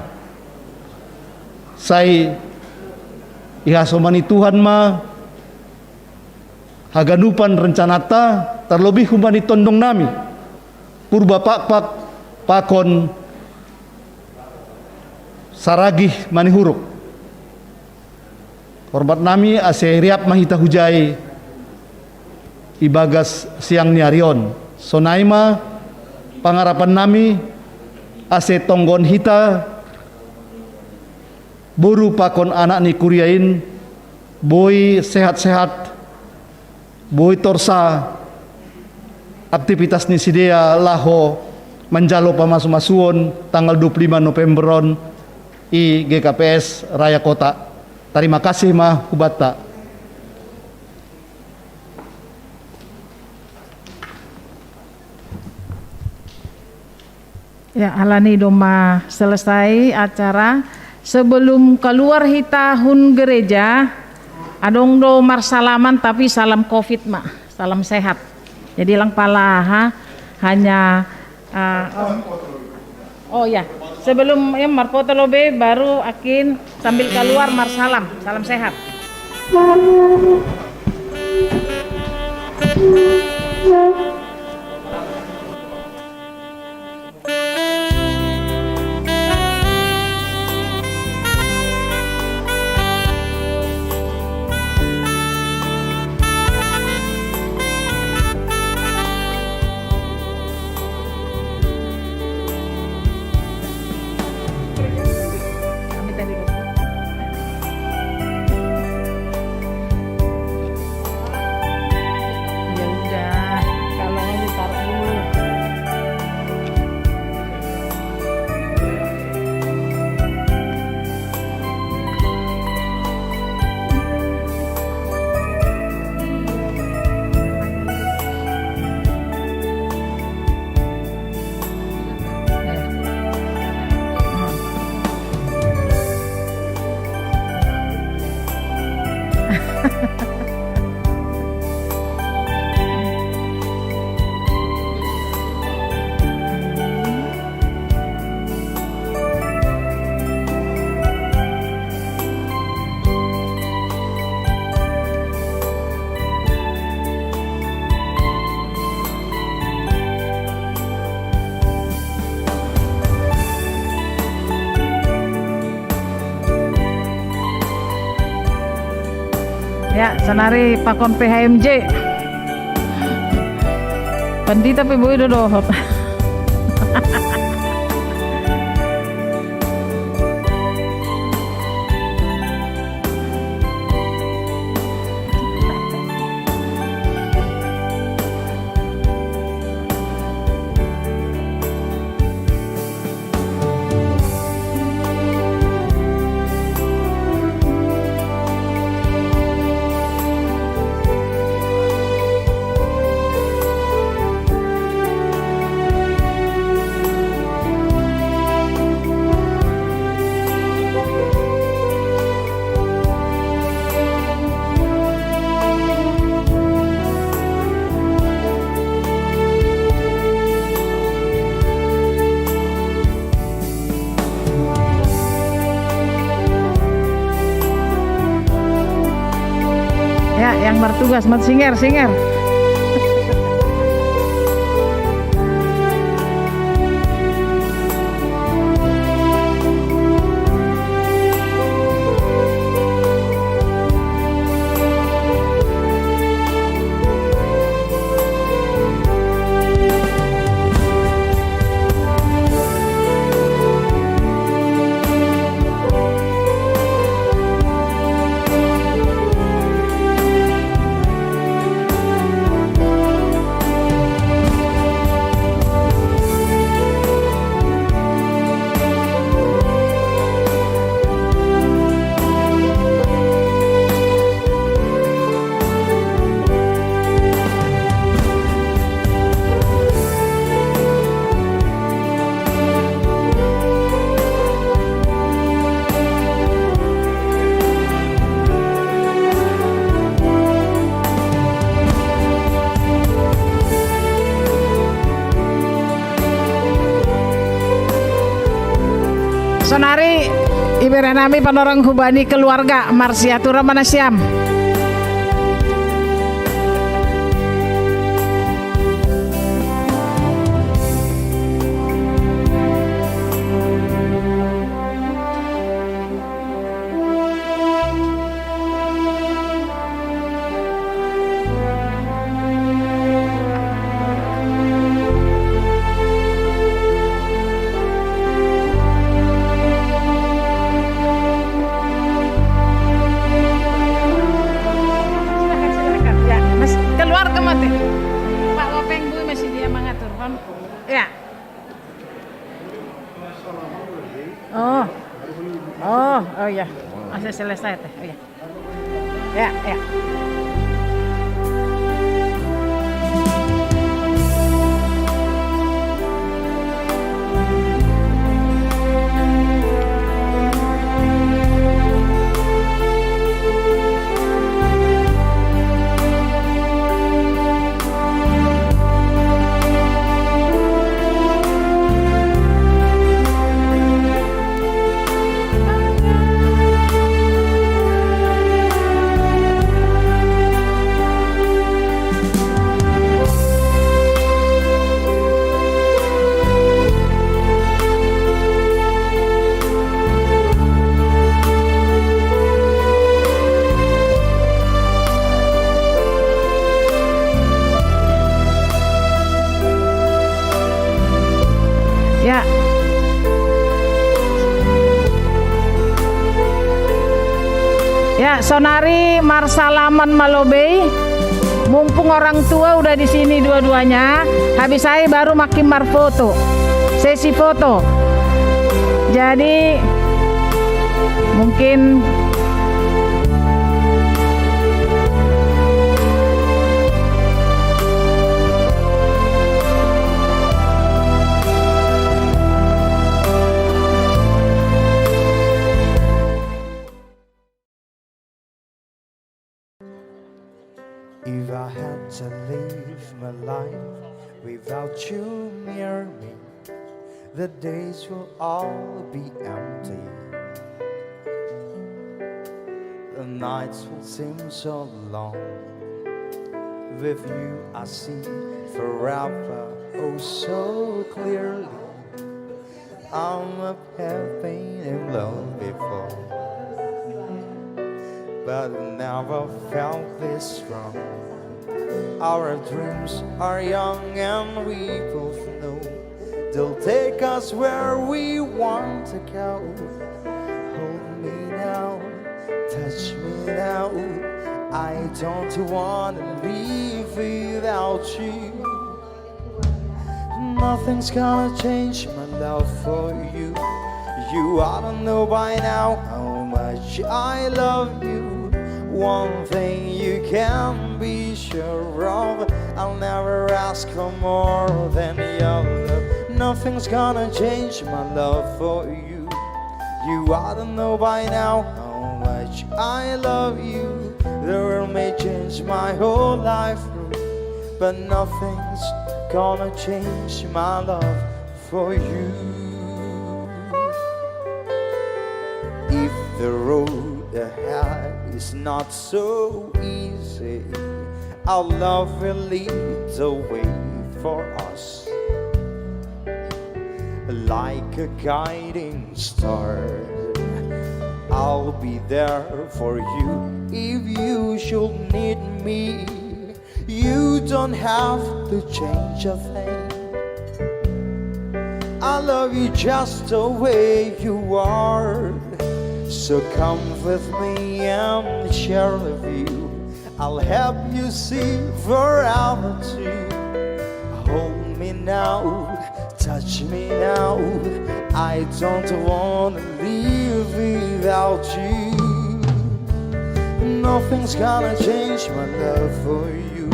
Sai ihasomani Tuhan ma haganupan rencanata, tarlobih hubani tondong nami, Purba Pakpak pakon Saragih Manihuruk. Hormat nami, ase riap ma hita hujai ibagas siang ni ari on. Sonai ma pangarapan nami, ase tonggon hita, boru pakon anak ni kuria in, boi sehat-sehat, boi torsa aktivitas ni sidea laho manjalo pamasu-masuon tanggal dua puluh lima November on i G K P S Raya Kota. Tarima kasih ma hubanta. Ya, alani do ma selesai acara. Sebelum keluar hita hun gereja, adong do marsalaman, tapi salam covid ma, salam sehat. Jadi lang pala aha, hanya, ah, oh. Oh ya, sebelum ya marpoto lobei, baru akin sambil keluar marsalam, salam sehat. Sonari pakon P H M J. Pandita pe boi dodohot. Ya, yang bertugas, Mat Singer, Singer. Sonari, ibere nami panorang hubani keluarga Marsiatura manasiam. Silakan, silakan. Ya, Mas, keluar ke mati. Pak Wapeng Bui masih dia mengatur, Bang. Ya. Oh. Oh, oh ya. Masih selesai teh. Oh ya. Ya, ya. Ya. Ya, sonari marsalaman malobei. Mumpung orang tua udah di sini dua-duanya, habis saya baru makin marfoto. Sesi foto. Jadi, mungkin If I had to live my life without you near me, the days will all be empty. The nights will seem so long. With you, I see forever oh so clearly. I'm a have been in love before. But never felt this strong. Our dreams are young and we both know they'll take us where we want to go. Hold me now, touch me now. I don't wanna leave without you. Nothing's gonna change my love for you. You ought to know by now how much I love you. One thing you can be sure of, I'll never ask for more than your love. Nothing's gonna change my love for you. You ought to know by now how much I love you. The world may change my whole life, but nothing's gonna change my love for you. If the road ahead is not so easy, our love will lead the way for us. Like a guiding star, I'll be there for you if you should need me. You don't have to change a thing. I love you just the way you are. So come with me and share the view. I'll help you see forever too. Hold me now, touch me now. I don't wanna leave without you. Nothing's gonna change my love for you.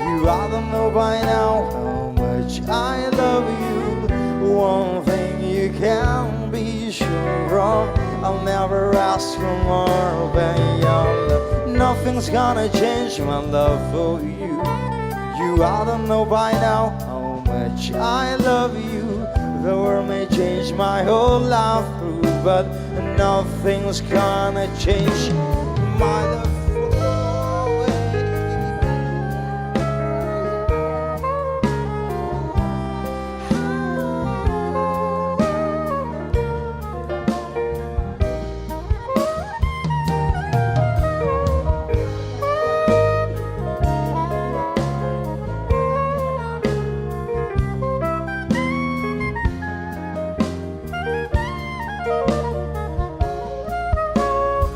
You ought to know by now how much I love you. One thing you can be sure of, I'll never ask for more than your love. Nothing's gonna change my love for you. You ought to know by now how much I love you. The world may change my whole life through, but nothing's gonna change my love for you.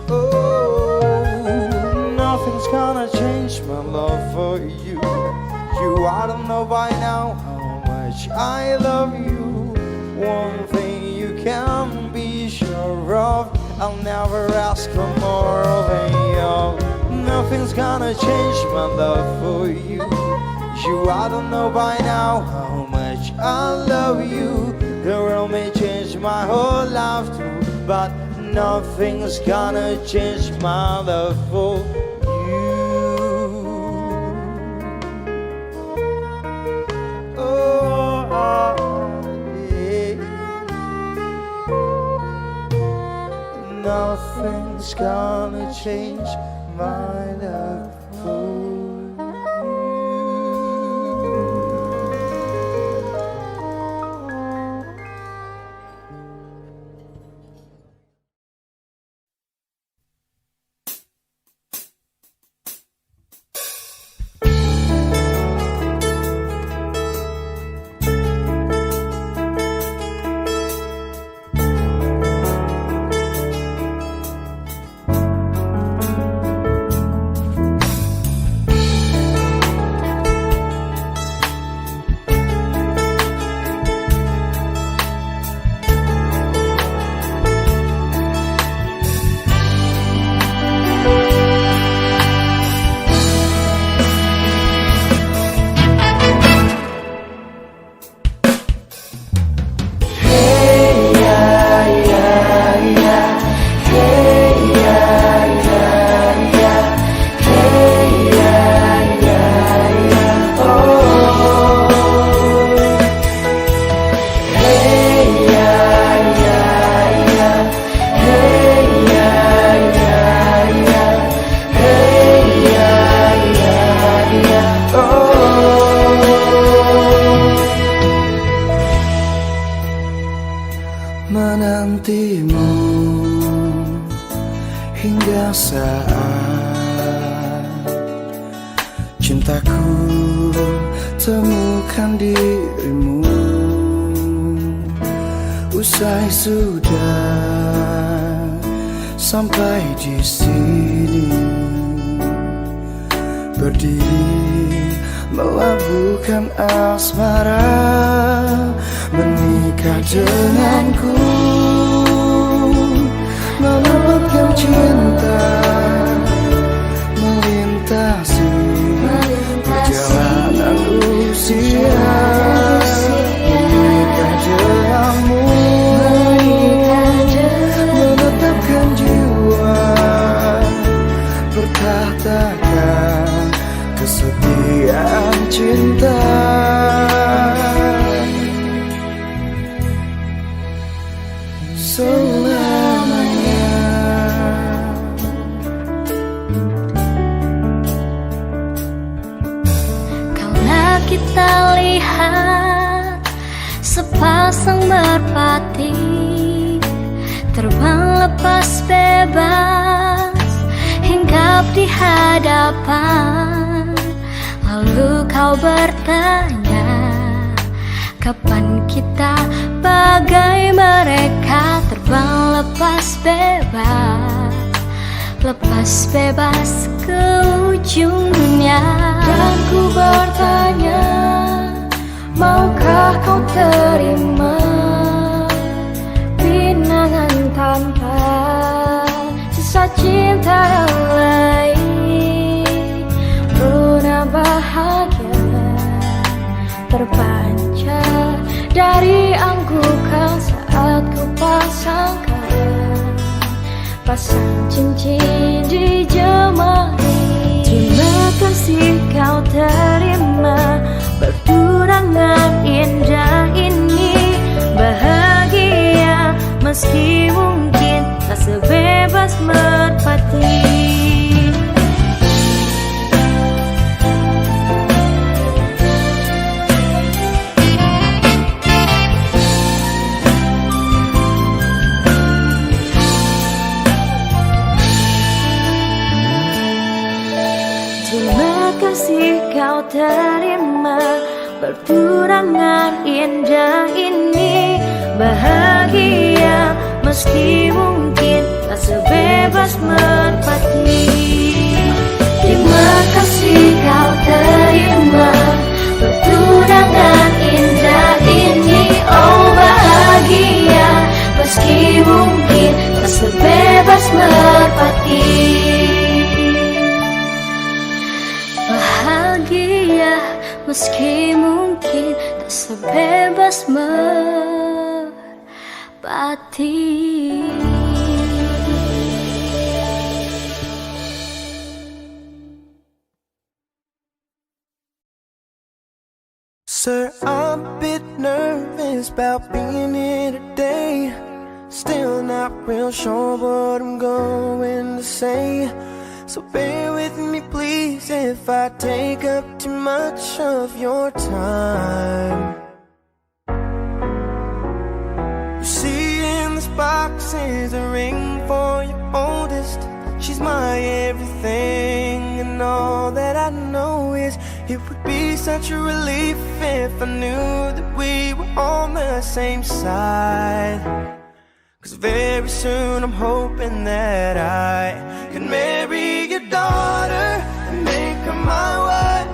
Oh, nothing's gonna change my love for you. You ought to know by now how much I love you. One thing you can be sure of, I'll never ask for more than you. Nothing's gonna change my love for you. You ought to know by now how much I love you. The world may change my whole life through, but nothing's gonna change my love for you. Oh, yeah. Nothing's gonna change my love for you. Menantimu hingga saat Temukan dirimu usai sudah sampai di sini, berdiri melabuhkan asmara, menikah denganku, melepaskan cinta, melintasi perjalanan usia, menikah denganmu, menetapkan jiwa, bertahtakan kesetiaan cinta selamanya. Karena kita lihat sepasang merpati terbang lepas bebas hinggap di hadapan. Lalu kau bertanya, kapan kita bagai mereka terbang lepas bebas, lepas bebas ke ujungnya? Dan ku bertanya, maukah kau terima pinangan tanpa sisa cinta yang lain? Rona bahagia terpancar dari anggukan saat ku pasangkan, pasang cincin di jemari. Terima kasih kau terima pertunangan indah ini. Bahagia meski mungkin tak sebebas merpati. Terima kasih kau terima pertunangan indah ini. Bahagia meski mungkin tak sebebas merpati. Terima kasih kau terima pertunangan indah ini. Oh, bahagia meski mungkin tak sebebas merpati. Bahagia meski mungkin tak sebebas merpati. Sir, I'm a bit nervous about being here today. Still not real sure what I'm going to say. So bear with me, please, if I take up too much of your time. You see, in this box is a ring for your oldest. She's my everything, and all that I know is it would be such a relief if I knew that we were on the same side. 'Cause very soon I'm hoping that I can marry your daughter and make her my wife.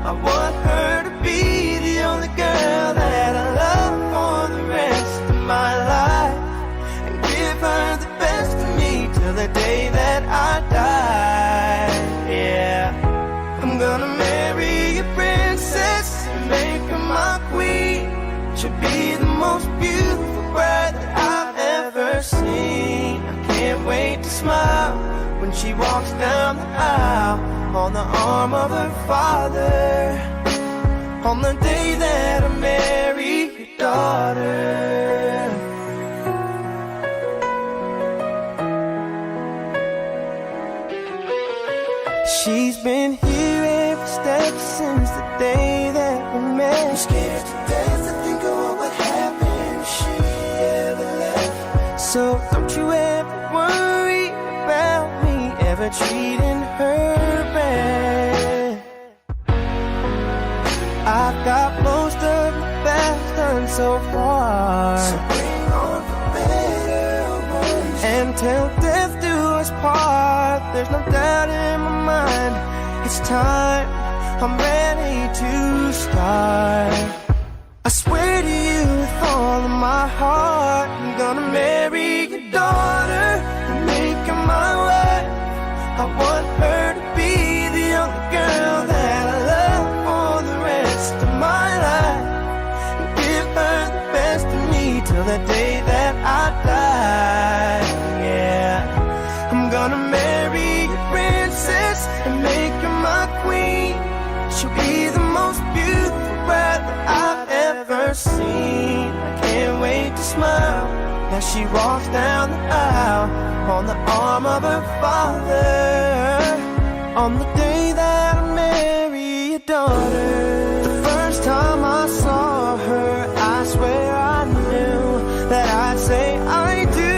I want her to be the only girl that I love for the rest of my life, and give her the best of me till the day that I die. Yeah, I'm gonna marry a princess and make her my queen. She'll be the most beautiful bride that I've ever seen. I can't wait to smile when she walks down the aisle on the arm of her father, on the day that I marry your daughter. She's been here every step since the day that we met. I'm scared to death to think of what would happen if she ever left. So don't you ever worry about me ever treating her bad. I've got most of the best done so far. So bring on the better ones. And till death do us part, there's no doubt in my mind. It's time, I'm ready to start. I swear to you with all of my heart, I'm gonna marry your daughter and make her my wife. I want her to be the only girl that I love for the rest of my life. And give her the best of me till the day that I die. Yeah, I'm gonna marry a princess and make her my queen. She'll be the most beautiful bride that I've ever seen. I can't wait to smile as she walks down the aisle on the arm of her father. On the day that I marry your daughter, the first time I saw her, I swear I knew that I'd say I do.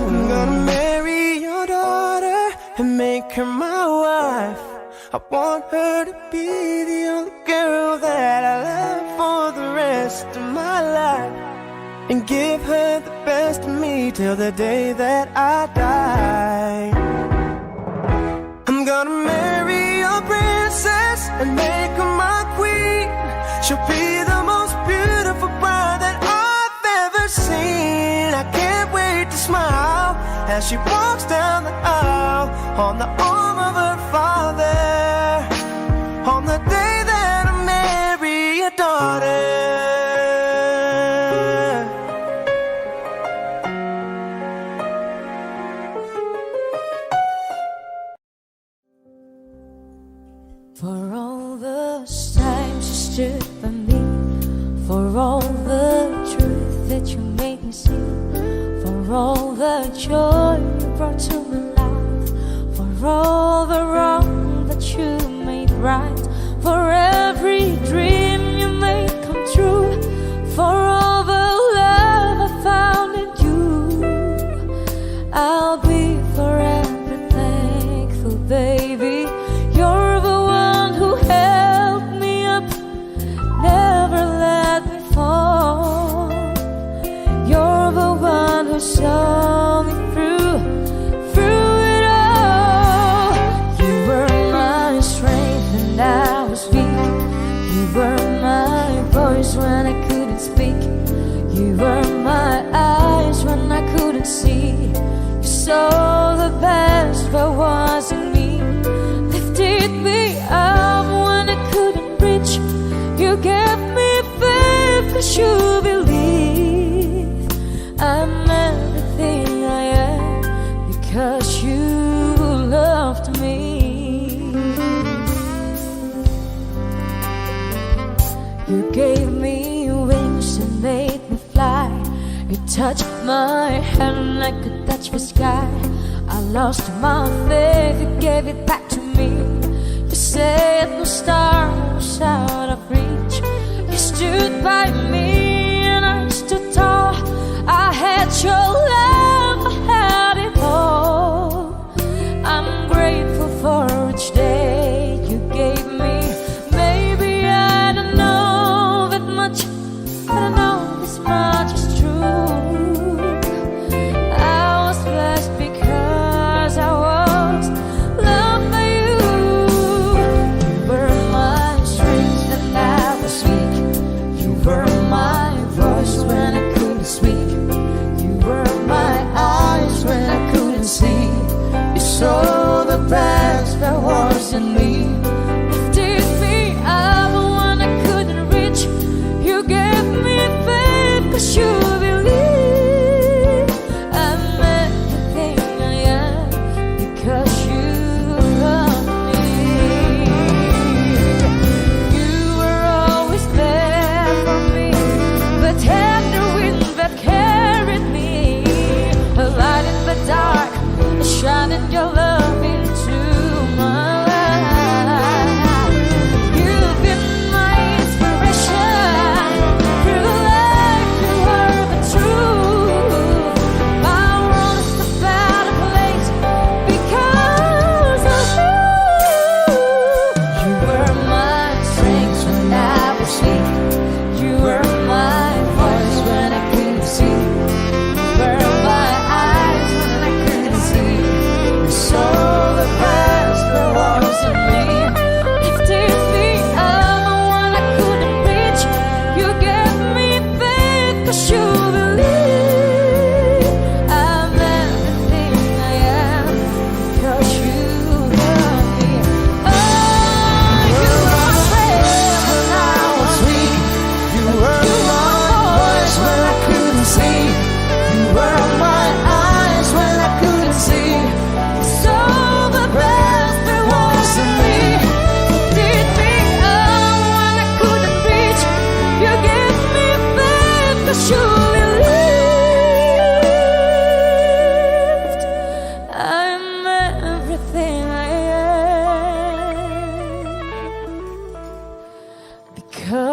I'm gonna marry your daughter and make her my wife. I want her to be the only girl that I love for the rest of my life. And give her the best of me till the day that I die. I'm gonna marry a princess and make her my queen. She'll be the most beautiful bride that I've ever seen. I can't wait to smile as she walks down the aisle on the arm of her father. On the day that I marry your daughter. For all the times you stood by me, for all the truth that you made me see, for all the joy you brought to my life, for all the wrong that you made right, for every dream you made come true, for all the love I found in you. I'll be forever thankful, baby. You're the one who held me up, never let me fall. You're the one who saw me through, through it all. You were my strength and I was weak. You were my voice when I couldn't speak. You were my eyes when I couldn't see. You saw the best that was in me. Lifted me up when I couldn't reach. You gave me faith 'cause you believe. I'm everything I am because you loved me. You gave me wings and made me fly. You touched my hand, I could touch the sky. I lost my faith, you gave it back to me. You said no star was out of reach. You stood by me and I stood tall. I had your love, I had it all. I'm grateful for each day you gave me. Maybe I don't know that much, but I know this much is true. I was blessed because I was loved by you. You were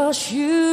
Cause you